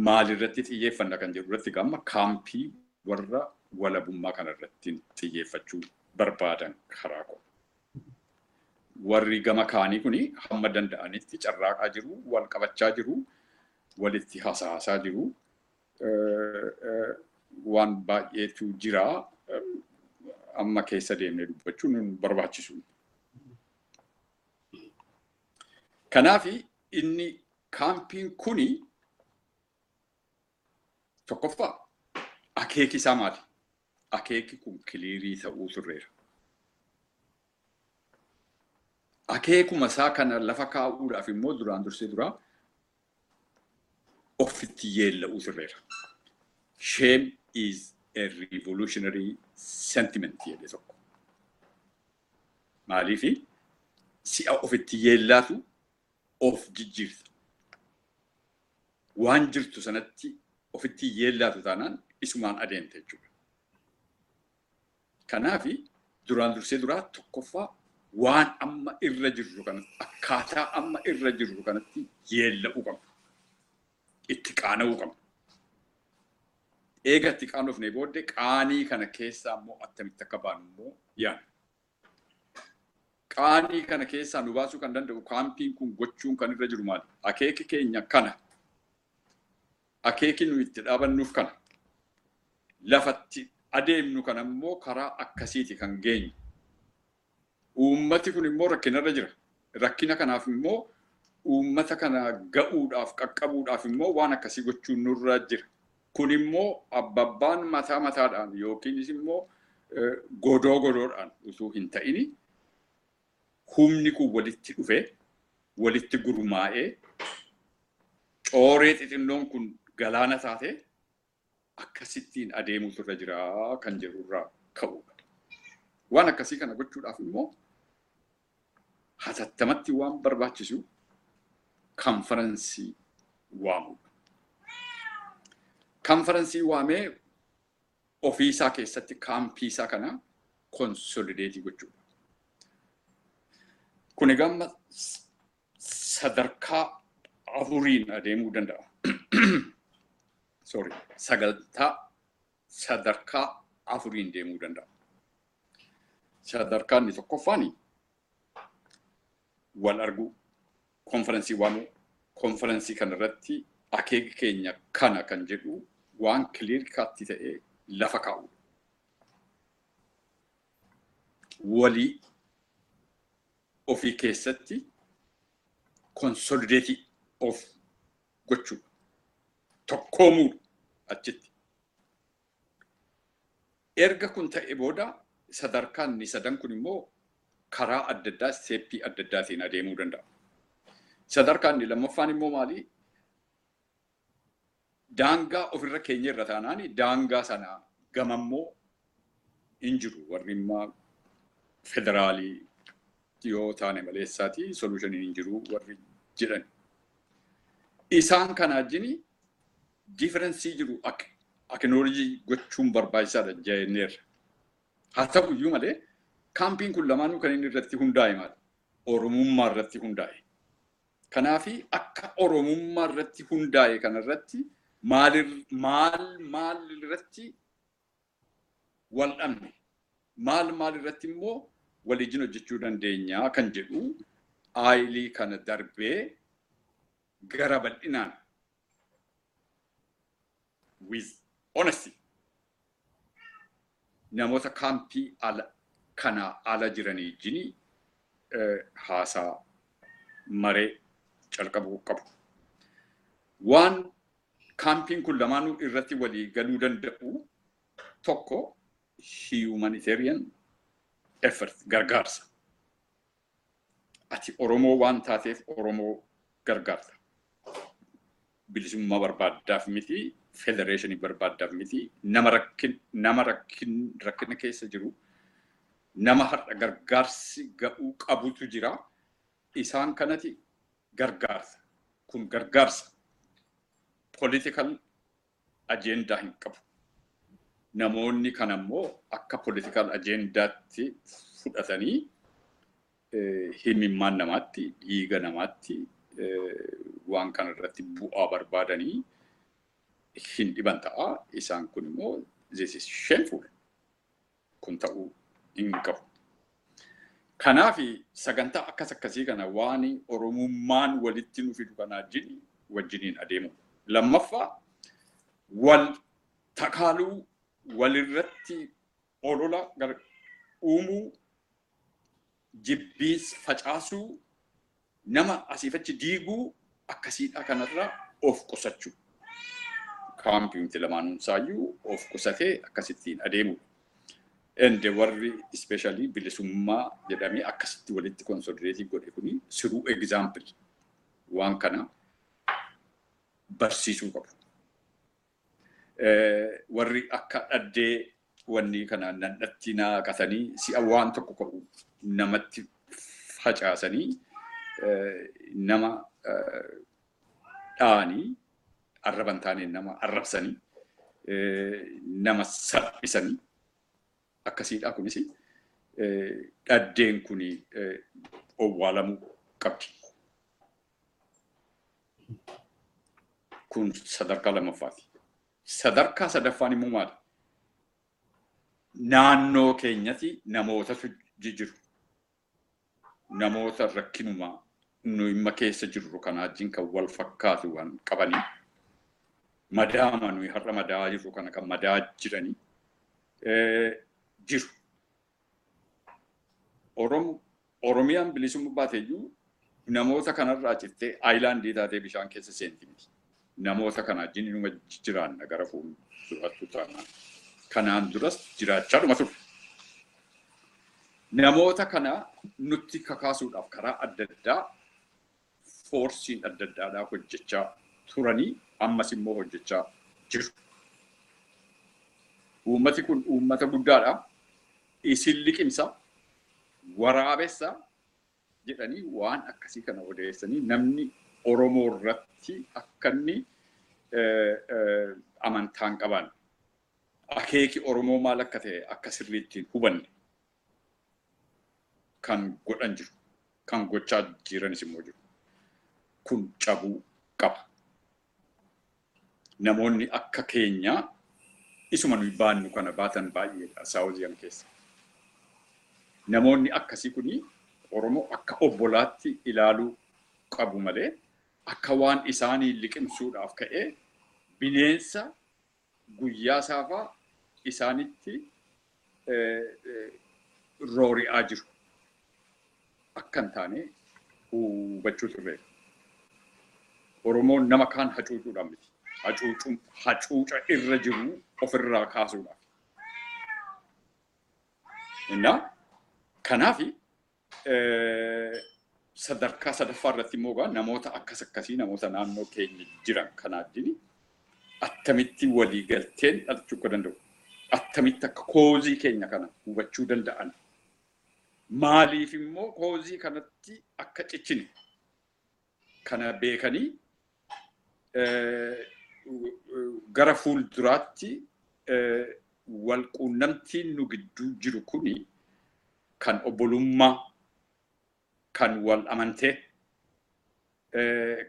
Speaker 2: maalirratti xiyyeeffanna kan jedhu irratti gama kaampii warra walabummaa kana irratti xiyyeeffachuu barbaadan karaa koo. Warri gama kaanii kuni hamma danda'anitti carraaqaa jiru, wal qabachaa jiru, walitti hasaasaa jiru. Waan baay'eetu jira. Amma keessa deemnee dubbachuun nu barbaachisu. Kanaafi inni kaampiin kuni tokkoffaa akeeki isaa maali? Akeeki kun clear ta'uu turreera. Akeekuma isaa kana lafa kaa'uudhaaf immoo duraan dursee duraa ofitti yeella'uu turreera. Shame is a revolutionary sentiment jedhe tokko. Maaliifi si'a ofitti yeellaatu of jijjiirta. Waan jirtu sanatti ofitti yeellaatu taanaan isumaan adeemte jechuudha. Kanaafi duraan dursee duraa tokkoffaa waan amma irra jirru kanatti akkaataa amma irra jirru kanatti yeella'uu qabna. Itti qaana'uu qabna. Eega itti qaanofne booddee qaanii kana keessaa immoo attamitti akka baanu immoo yaadna. Qaanii kana keessaa nu baasuu kan danda'u kaampiin kun gochuun kan irra jiru maali? Akeeki keenya kana. Akeeki nu itti dhaabannuuf kana. Lafatti adeemnu kana immoo karaa akkasiiti kan geenyu. Uummati kun immoo rakkinarra jira. Rakkina kanaaf immoo uummata kana ga'uudhaaf qaqqabuudhaaf immoo waan akkasii gochuun nurra jira. Kun immoo abbabbaan mataa mataadhaan yookiinis immoo godoo godoodhaan utuu hin ta'ini humni kun walitti dhufee walitti gurmaa'ee cooree xixinnoon kun galaana taatee akkasittiin adeemuutu irra jira kan jedhurraa ka'uudha. Waan akkasii kana gochuudhaaf immoo hatattamatti waan barbaachisu kanfaransii waamuudha. Kanfaransii waamee ofiisaa keessatti kaampiisaa kana konsolideetii gochuudha. Kun egaa amma sadarkaa afuriin adeemuu danda'a. Sorry, sagantaa sadarkaa afuriin deemuu danda'a. Sadarkaan inni tokkoffaan wal arguu, konferansii waamuu, konferansii kanarratti akeeka keenya kana kan jedhu waan clear cut ta'ee lafa kaa'u. Walii ofii keessatti consolidate of gochuudha. Tokkoomuudha achitti. Erga kun ta'e booda sadarkaan inni sadan kun immoo karaa adda addaa step adda addaatiin adeemuu danda'a. Sadarkaan inni lammaffaan immoo maali? Daangaa ofirra keenya irra taanaan daangaa sana gamammoo hin jiru. Warri immoo federaalii yoo taane maleessaati solution hin jiru warri jedhan. Isaan kana wajjin difference jiru acknowledge gochuun barbaachisaadha jenneerra. Haa ta'u iyyuu malee kaampiin kun lamaanuu kan inni irratti hundaa'e maali? Oromummaa irratti hundaa'e. Kanaafi akka Oromummaa irratti hundaa'e kanarratti maal maal irratti wal dhabne maal maal irratti immoo waliin hojjechuu dandeenya kan jedhu aayilii kana darbee gara bal'inaan with honesty namoota kaampii ala kana ala jiranii wajjin haasaa maree calqabuu qabu. Waan kaampiin kun lamaanuu irratti walii galuu danda'u tokko humanitarian effort gargaarsa. Ati Oromoo waan taateef Oromoo gargaarta. Bilisummaa barbaaddaaf miti, federeeshinii barbaaddaaf miti, nama rakkina keessa jiru, nama har'a gargaarsi ga'uu qabutu jira. Isaan kanati gargaarsa. Kun gargaarsa. Political agenda hin qabu. Namoonni kan ammoo akka political agendaatti fudhatanii himimmaan namaatti, dhiiga namaatti waan kana irratti bu'aa barbaadanii hin dhiban ta'a. Isaan kun immoo this is shameful. Kun ta'uu hin qabu. Kanaaf sagantaa akkas akkasii kana waan Oromummaan walitti nu fidu kana wajjiniin adeemu. Lammaffaa wal takaaluu walirratti olola uumuu, jibbiis facaasuu, nama asiif achi diiguu akkasiidha kanarraa of qusachuu. Kaampiin lamaanuun isaayyuu of qusatee akkasittiin adeemudha. Ende warri especially bilisummaa jedhamee akkasitti walitti consolidate godhe kuni siruu example waan kana barsiisuu qabu. Warri akka dhaddee wanni kana nandhatti naaqatanii si'a waan tokko ka'u namatti facaasanii nama dha'anii arraban taaneen nama arrabsanii Nama salphisanii akkasiidha. Kunis dhaddeen kun owwaalamuu qabdi. Kun sadarkaa lammaffaati. Sadarkaa sadaffaan immoo maali? Naannoo keenyatti namootatu jiru. Namoota rakkinumaa nu dhimma keessa jirru kana wajjin kan wal fakkaatu waan qabanii, madaama nuyi har'a madaa jirru kana kan madaa jiranii jiru. Oromiyaan bilisummaa baateeyyuu namoota kanarraa cittee aayilaandii taatee bishaan keessa seenti miti. Namoota kana wajjin inuma jiraanna gara fuulduraatti taanaan. Kanaan duras jiraachaa dhuma turre. Namoota kana nutti kakaasuudhaaf karaa adda addaa foorsiin adda addaadhaa hojjechaa turanii, ammas immoo hojjechaa jiru. Uummati kun uummata guddaadha. Isin liqimsa, waraabessa jedhanii waan akkasii kana odeessanii namni Oromoo irratti akka inni amantaan qaban, akeeki Oromoo maal akka ta'e akka sirriitti hubanne kan godhan jiru, kan gochaa jiranis immoo jiru. Kun cabuu qaba. Namoonni akka keenyaa isuma nuyi baannu kana baatan baay'eedha Saawuziyan keessa. Namoonni akkasii kuni Oromoo akka obbolaatti ilaaluu qabu malee akka waan isaanii liqimsuudhaaf ka'ee bineensa guyyaa saafaa isaanitti roori'aa jiru akka hin taane hubachuu turre. Oromoon nama kaan hacuucuudhaan miti. Hacuuca irra jiru ofirraa kaasuudhaaf. Innaa kanaafi sadarkaa sadaffaa irratti immoo namoota akkas akkasii, namoota naannoo keenya jiran kana wajjin attamitti walii galteen dhalachuu akka danda'u, attamitti akka koozii keenya kana hubachuu danda'an, maaliif immoo koozii kanatti akka cichine kana beekanii gara fuulduraatti wal quunnamtiin nu gidduu jiru kuni kan obbolummaa, kan wal amantee,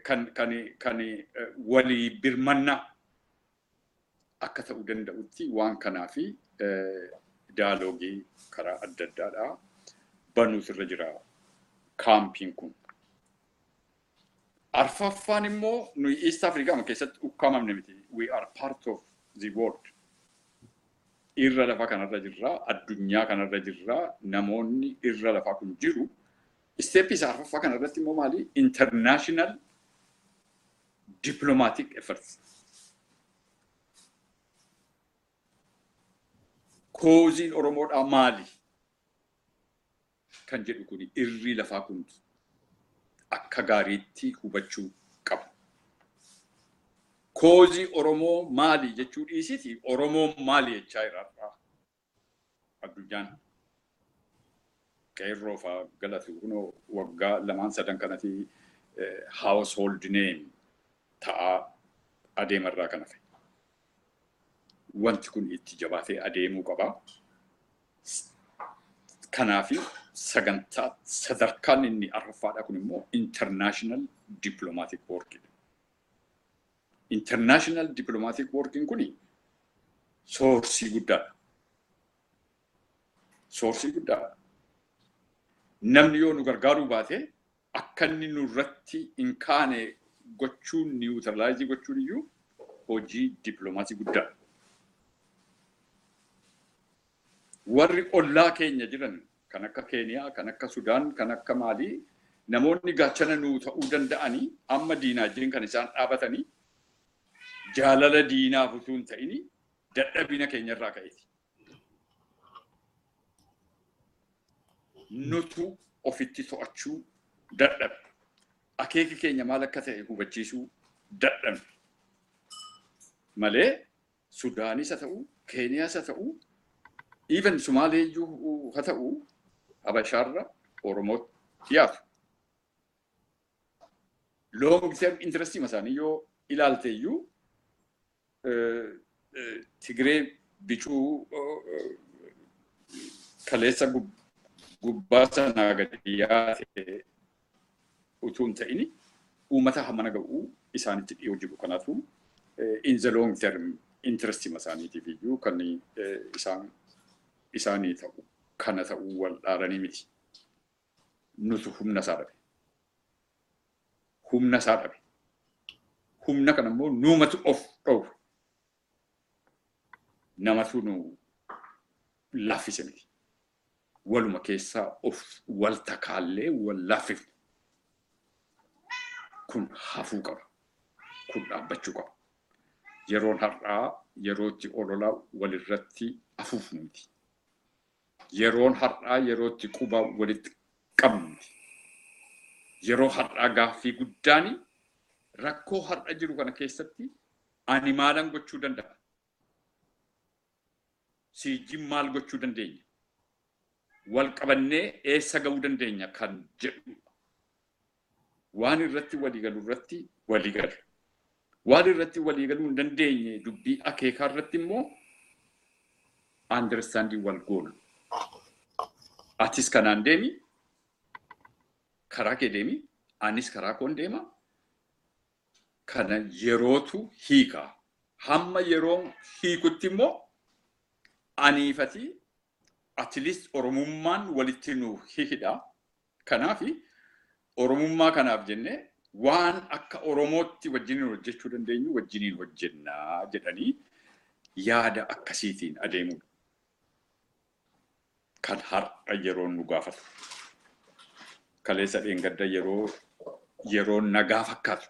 Speaker 2: kan walii birmannaa akka ta'uu danda'utti waan kanaa fi dialoogii karaa adda addaadhaa banuutu irra jira kaampiin kun. Arfaffaan immoo nuyi East Africa keessatti ukkaamamne miti. We are part of the world. Irra lafaa kanarra jirra, addunyaa kanarra jirra, namoonni irra lafaa kun jiru. Step isa arfaffaa kanarratti immoo maali? International diplomatic efforts. Kooziin Oromoodhaa maali? Kan jedhu kuni irri lafaa kun akka gaariitti hubachuu qabu. Koozii Oromoo maali jechuu dhiisiti, Oromoo maali jechaa jira addunyaan. Qeerroo fa'aa galatu kunoo waggaa lamaan sadan kanatti household name ta'aa adeemarraa kan hafe. Wanti kun itti jabaatee adeemuu qaba. Kanaafi sagantaa sadarkaan inni arfaffaadha kun immoo international diplomatic work. International diplomatic working kuni soorsii guddaadha. Soorsii guddaadha. Namni yoo nu gargaaruu baate akka inni nurratti hin kaane gochuun, niwutiralaayizii gochuun iyyuu hojii dippiloomaasii guddaadha. Warri ollaa keenya jiran kan akka Keeniyaa, kan akka Sudaan, kan akka Maalii, namoonni gaachana nuu ta'uu danda'anii amma diinaa kan isaan dhaabatanii jaalala diinaaf utuu hin ta'in dadhabina keenyarraa ka'eeti. Nutu ofitti to'achuu dadhabe. Akeeki keenya maal akka ta'e hubachiisuu dadhabne. Malee Sudaanis haa ta'u, Keeniyaas haa ta'u, even Sumaaleeyyuu haa ta'u, Habashaarra Oromootti dhiyaatu. Long term interest isaanii yoo ilaalte iyyuu Tigree bicuu kaleessa gubbaa sanaa gadi yaate utuu hin ta'in uummata hammana ga'uu isaanitti dhiyoo jiru. Kanaafuu in the long term interest isaaniitiif iyyuu kan isaanii ta'u kana ta'uu wal dhaaranii miti. Nutu humna isaa dhabe. Humna isaa dhabe. Humna kana immoo nuumatu of dhowwe. Namatu nu laaffise miti. Waluma keessaa of wal takaallee wal laaffifne. Kun hafuu qaba. Kun dhaabbachuu qaba. Yeroon har'aa yerootti ololaa walirratti afuufnu miti. Yeroon har'aa yerootti quba walitti qabnu miti. Yeroo har'aa gaaffii guddaan rakkoo har'a jiru kana keessatti ani maalan gochuu danda'a? Siijjiin maal gochuu dandeenya? Wal qabannee eessa ga'uu dandeenya kan jedhudha. Waan irratti walii galu irratti walii galu. Waan irratti walii galuu hin dandeenye dubbii akeekaa irratti immoo understanding wal goona. Atis kanaan deemi, karaa kee deemi, anis karaa koon deema. Kana yerootu hiika. Hamma yeroon hiikutti immoo aniifati at least Oromummaan walitti nu hidha. Kanaaf Oromummaa kanaaf jennee waan akka Oromootti wajjiniin hojjechuu dandeenyu wajjiniin hojjennaa jedhanii yaada akkasiitiin adeemudha. Kan har'a yeroon nu gaafatu. Kaleessa dheengadda yeroo nagaa fakkaatu.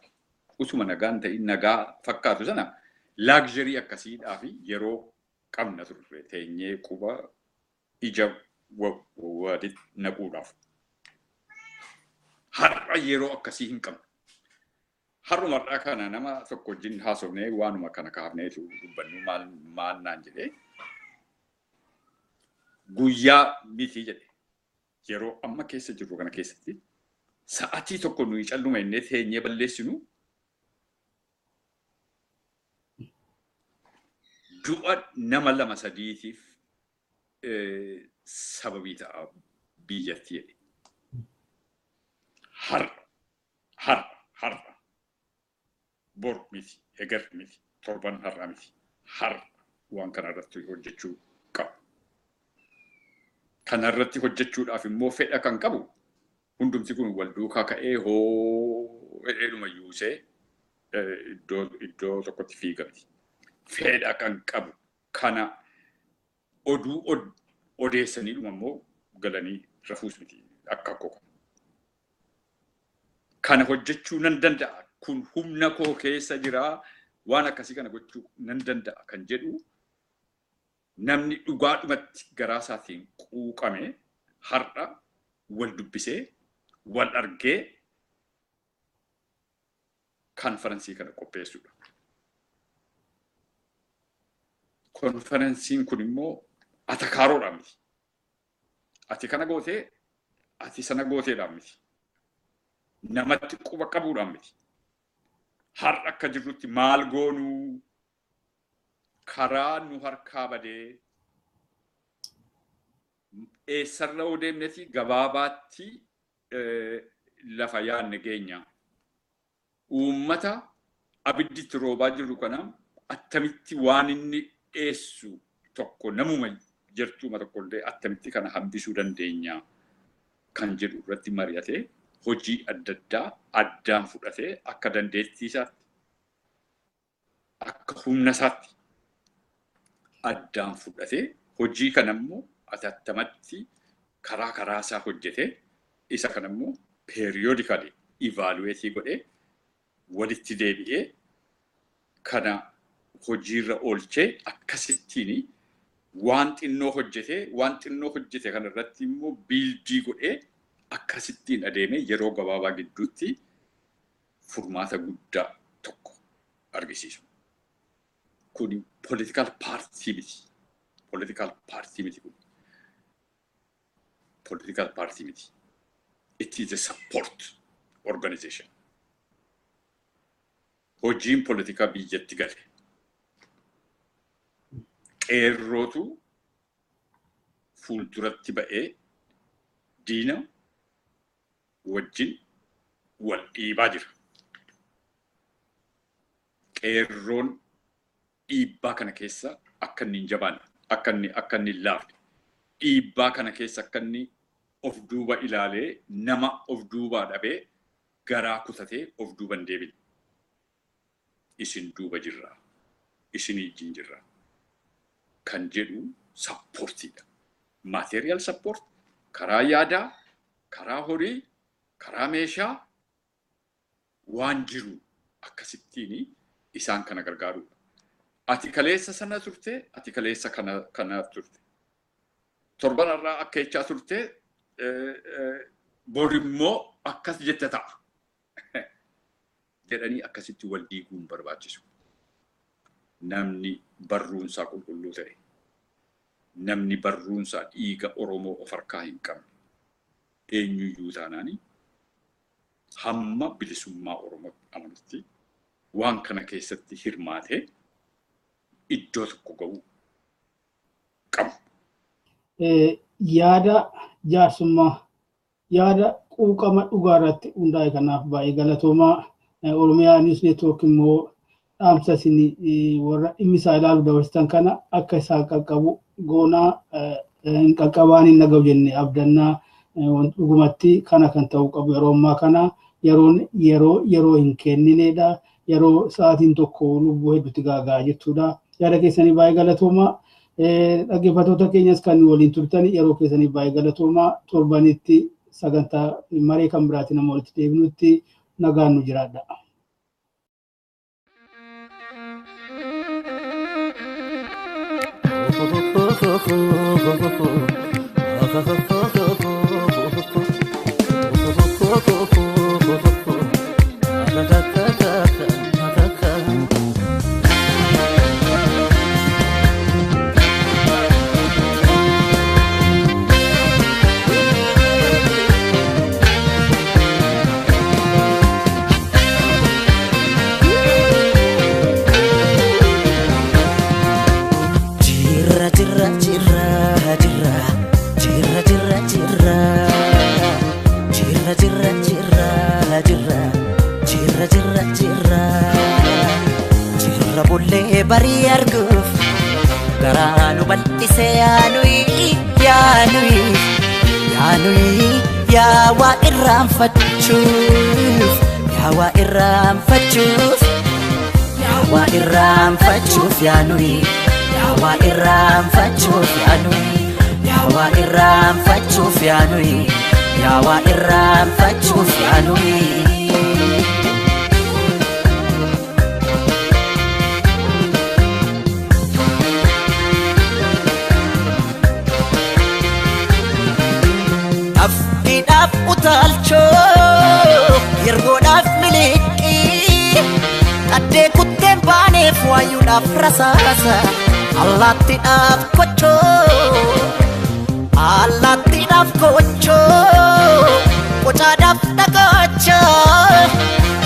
Speaker 2: Utuma nagaan ta'in nagaa fakkaatu sana luxury akkasiidhaa fi yeroo qabna turre teenyee quba ija walitti naquudhaaf. Har'a yeroo akkasii hin qabnu. Har'uma har'aa kana nama tokko wajjin haasofnee waanuma kana kaafneetu dubbannu maal maal naan jedhee guyyaa miti jedhe. Yeroo amma keessa jirru kana keessatti sa'atii tokko nuyi calluma innee teenyee balleessinu du'a nama lama sadiitiif sababii ta'a biyyatti jedhe. Har'a har'a har'a bor miti, eger miti, torban har'a miti, har'a waan kana irratti hojjechuu qabu. Kana irratti hojjechuudhaaf immoo fedha kan qabu hundumti kun wal duukaa ka'ee hoo hedheedhuma yuusee iddoo tokkotti fiigamti. Fedha kan qabu kana oduu odeessaniidhuma immoo galanii rafuus miti akka koo. Kana hojjechuu nan danda'a. Kun humna koo keessa jiraa waan akkasii kana gochuu nan danda'a kan jedhu namni dhugaadhumatti garaa isaatiin quuqame har'a wal dubbisee wal argee konferensii kana qopheessudha. Konferensiin kun immoo atakaaroodhaan miti. Ati kana gootee ati sana gooteedhaan miti. Namatti quba qabuudhaan miti. Har'a akka jirrutti maal goonuu karaa nu harkaa badee eessarra yoo deemneti gabaabaatti lafa yaadne geenya. Uummata abiddi itti roobaa jiru kana attamitti waan inni dheessu tokko namuma jirtuma tokkollee attamitti kana hambisuu dandeenya kan jedhu irratti mari'atee hojii adda addaa addaan fudhatee akka dandeettii isaatti akka humna isaatti addaan fudhatee hojii kana immoo atattamatti karaa karaa isaa hojjetee isa kana immoo periodically evaluate godhee walitti deebi'ee kana hojiirra oolchee akkasittiin waan xinnoo hojjetee waan xinnoo hojjete kana irratti immoo biildii godhee akkasittiin adeemee yeroo gabaabaa gidduutti furmaata guddaa tokko argisiisu. Kun political party miti. Political party miti kun. Political party miti. It is a support organization. Hojiin politikaa biyyatti gale. Qeerrootu fuulduratti ba'ee diina wajjin wal dhiibaa jira. Qeerroon dhiibbaa kana keessa akka inni hin jabaanne, akka inni hin laafne, dhiibbaa kana keessa akka inni of duuba ilaalee nama of duubaa dhabee garaa kutatee of duuba hin deebine. Isin duuba jirra. Isin wajjin jirra. Kan jedhu supportiidha. Material support, karaa yaadaa, karaa horii, karaa meeshaa waan jiru akkasittiin isaan kana gargaarudha. Ati kaleessa sana turte, ati kaleessa kana turte. Torban irraa akka jechaa turte, borimmoo akkas jette ta'a. Jedhanii akkasitti wal diiguun barbaachisu. Namni barruunsaa qulqulluu ta'e, namni barruunsaa dhiiga Oromoo of harkaa hin qabne, eenyuyyuu taanaani hamma bilisummaa Oromoo amanutti waan kana keessatti hirmaatee iddoo tokko ga'uu qabu.
Speaker 1: Yaada jaarsummaa, yaada quuqama dhugaa irratti hundaa'e kanaaf baay'ee galatoomaa. Oromiyaa News Network immoo dhaamsa isin warra dhimmi isaa ilaalu dabarsitan kana akka isaan qaqqabu goonaa hin qaqqabaan hin dhaga'u jennee abdannaa. Dhugumatti kana kan ta'uu qabu yeroo ammaa kana yeroon yeroo hin kenninedha. Yeroo sa'aatiin tokko lubbuu hedduutti gaaga'aa jirtudha. Yaada keessanii baay'ee galatoomaa. Dhaggeeffattoota keenyas kan waliin turtan yeroo keessanii baay'ee galatoomaa. Torbanitti sagantaa maree kan biraatiin nama walitti deebinutti nagaan nu jiraadha.
Speaker 3: Barii arguuf garaa nu bal'ise yaanuyi yaanuyi yaanuyi yaa waa irraanfachuuf yaa waa irraanfachuuf yaa waa irraanfachuuf yaanuyi yaa waa irraanfachuuf yaanuyi yaa waa irraanfachuuf yaanuyi yaa waa irraanfachuuf yaanuyi. Afdiidhaaf utaalchoo yergoodhaaf miliqii qaddee kutteen baaneef waayuudhaaf rasaasa allaattiidhaaf kochoo allaattiidhaaf kochoo qocaadhaaf dhagaacha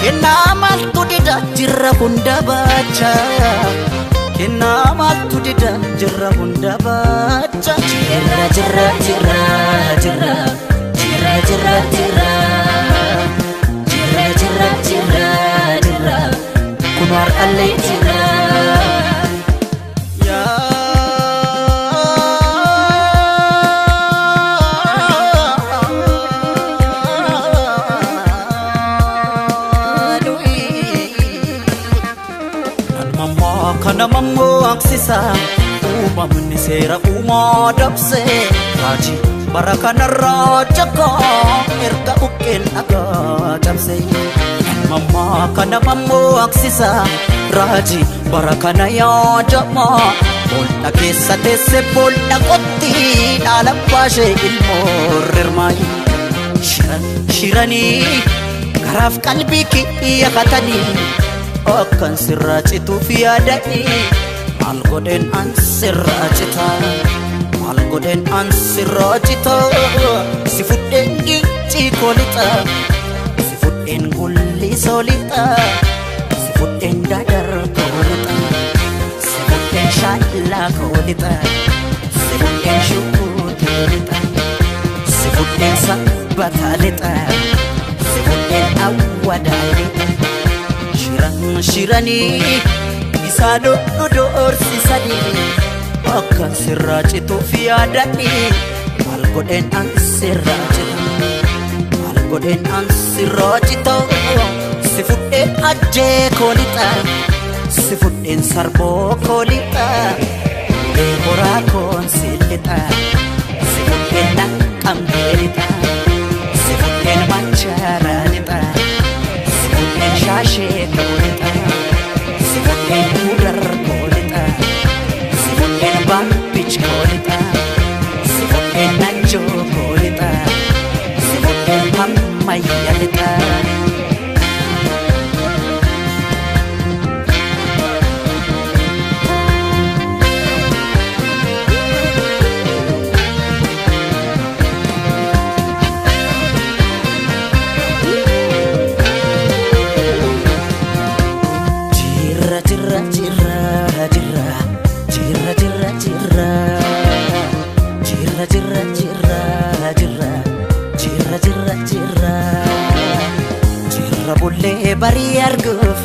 Speaker 3: kennaa maaltu dida jirra hunda baacha kennaa maaltu dida jirra hunda baacha jirra jirra jirra jirra jirra jirra jirra jirra jirra jirra jirra kun har'allee jirra. Uumamni seera uumaa dabsee raajii bara kanarraa jakaa erga buqqeen dhagaa cabsee. Mammaa kana mammoo aksisa raajii bara kana yaadamaa bool'a keessa teesse bool'a qotti dhaala baashee ilmoo rirmaayi. Shiran shiranii garaaf qalbii kiyya katanii akkan sirraa cituuf yaadanii. Maal godheen an sirraa cita maal godheen an sirraa cita si fudheen gincii koo lixa si fudheen gullisoo lixa si fudheen dadar koo lixa si fudheen shaallaa koo lixa. lixa, si fudheen shukuutee lixa, si fudheen sabbataa lixa, si fudheen awwadaa lixa. Shiran shiranii isaan nu doorsisanii akka sirraa cituuf yaadanii maal godheen an sirraa cita, maal godheen an sirraa cita. Si fudheen ajjee koo lixa, si fudheen sarboo koo lixa, ulee horaa koon si lixa, si fudheen naqqamtee lixa, si fudheen machaaraa lixa, si fudheen shaashee koo lixa, si fudheen mudar koo lixa, si fudheen baabbich koo lixa, si fudheen najjoo koo lixa, si fudheen hammayya lixa. Jirra jirra jirra jirra jirra jirra jirra jirra jirra jirra jirra jirra jirra jirra jirra bullee barii arguuf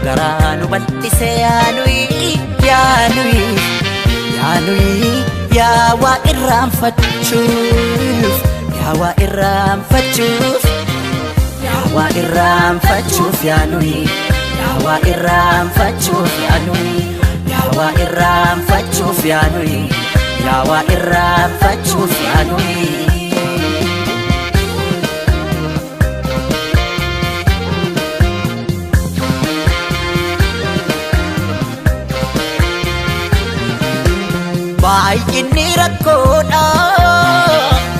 Speaker 3: garaa nu bal'ise yaanuyi yaanuyi yaanuyi yaa waa irraanfachuuf yaa waa irraanfachuuf yaa waa irraanfachuuf yaanuyi yaa waa irraanfachuuf yaanuyi yaa waa irraanfachuuf yaanuyi yaa waa irraanfachuuf yaanuyi. Baay'inni rakkoodha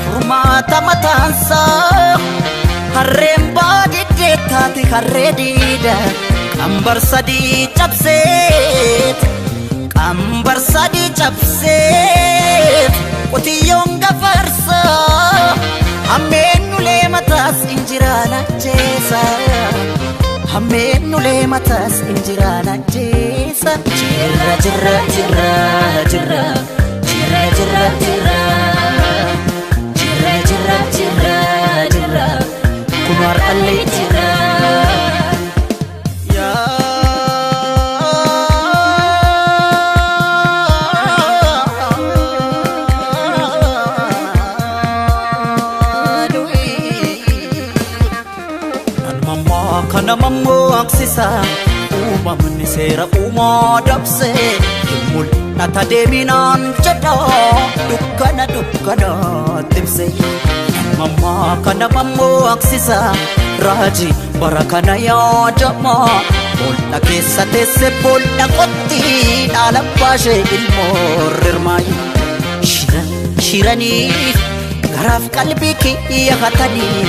Speaker 3: furmaata mataansaa harreen baadiddee taate harree diida qambar sadii cabseet qambar sadii cabseet qotiyyoon gafarsaa hammeen ulee mataas injiraan ajjeesa hammeen ulee mataas injiraan ajjeesa. Jirra jirra jirra jirra jirra jirra jirra jirra jirra jirra jirra kun har'allee jira. Namammaa kana mammoo aksisa uumamni seera uumaa dabse hin mul'ata deeminaan jedha dukkana dukkana tibse. Namammaa kana mammoo aksisa raajii bara kana yaadama bool'a keessa teesse bool'a qotti dhaala baashee ilmoo rirmaayi. Shiran shiranii garaaf qalbii kiyya hatanii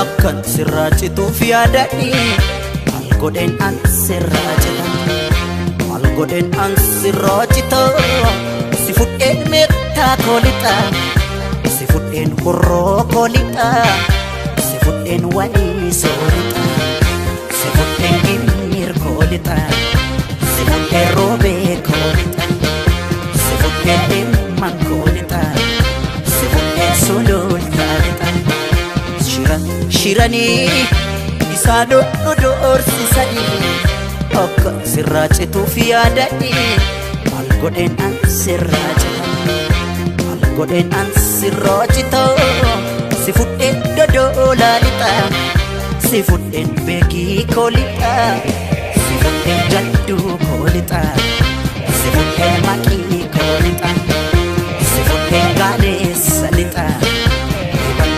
Speaker 3: akkan sirraa cituuf yaadanii maal godheen an sirraa cita, maal godheen an sirraa cita. Si fudheen meettaa koo lixa, si fudheen horroo koo lixa, si fudheen waliisoo lixa, si fudheen gimmiir koo lixa, si fudheen roobee koo lixa, si fudheen dhimman koo lixa, si fudheen sulultaa lixa. Shiran shiranii isaan nu doorsisanii akka sirraa cituuf yaadanii maal godheen an sirraa cita, maal godheen an sirraa cita. Si fudheen dodoolaa lixa, si fudheen beekii koo lixa, si fudheen jadduu koo lixa, si fudheen maqii koo lixa, si fudheen gaaleessa lixa,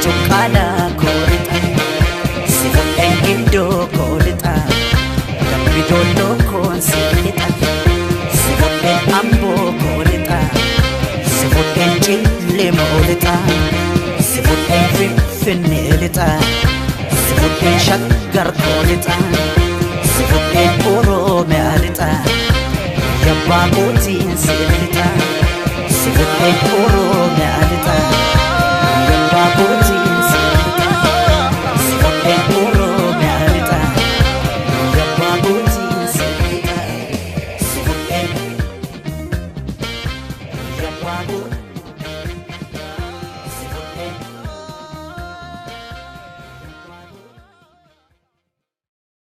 Speaker 3: cuqqaalaa koo lixa, si fudheen gindoo koo lixa, dambi doolloo koon si lixa, si fudheen amboo koo lixa, si fudheen cillemoo lixa, si fudheen finfinnee lixa, si fudheen shaggar koo lixa, si fudheen oromiyaa lixa, yabbaa kootiin si lixa, si fudheen oromiyaa lixa.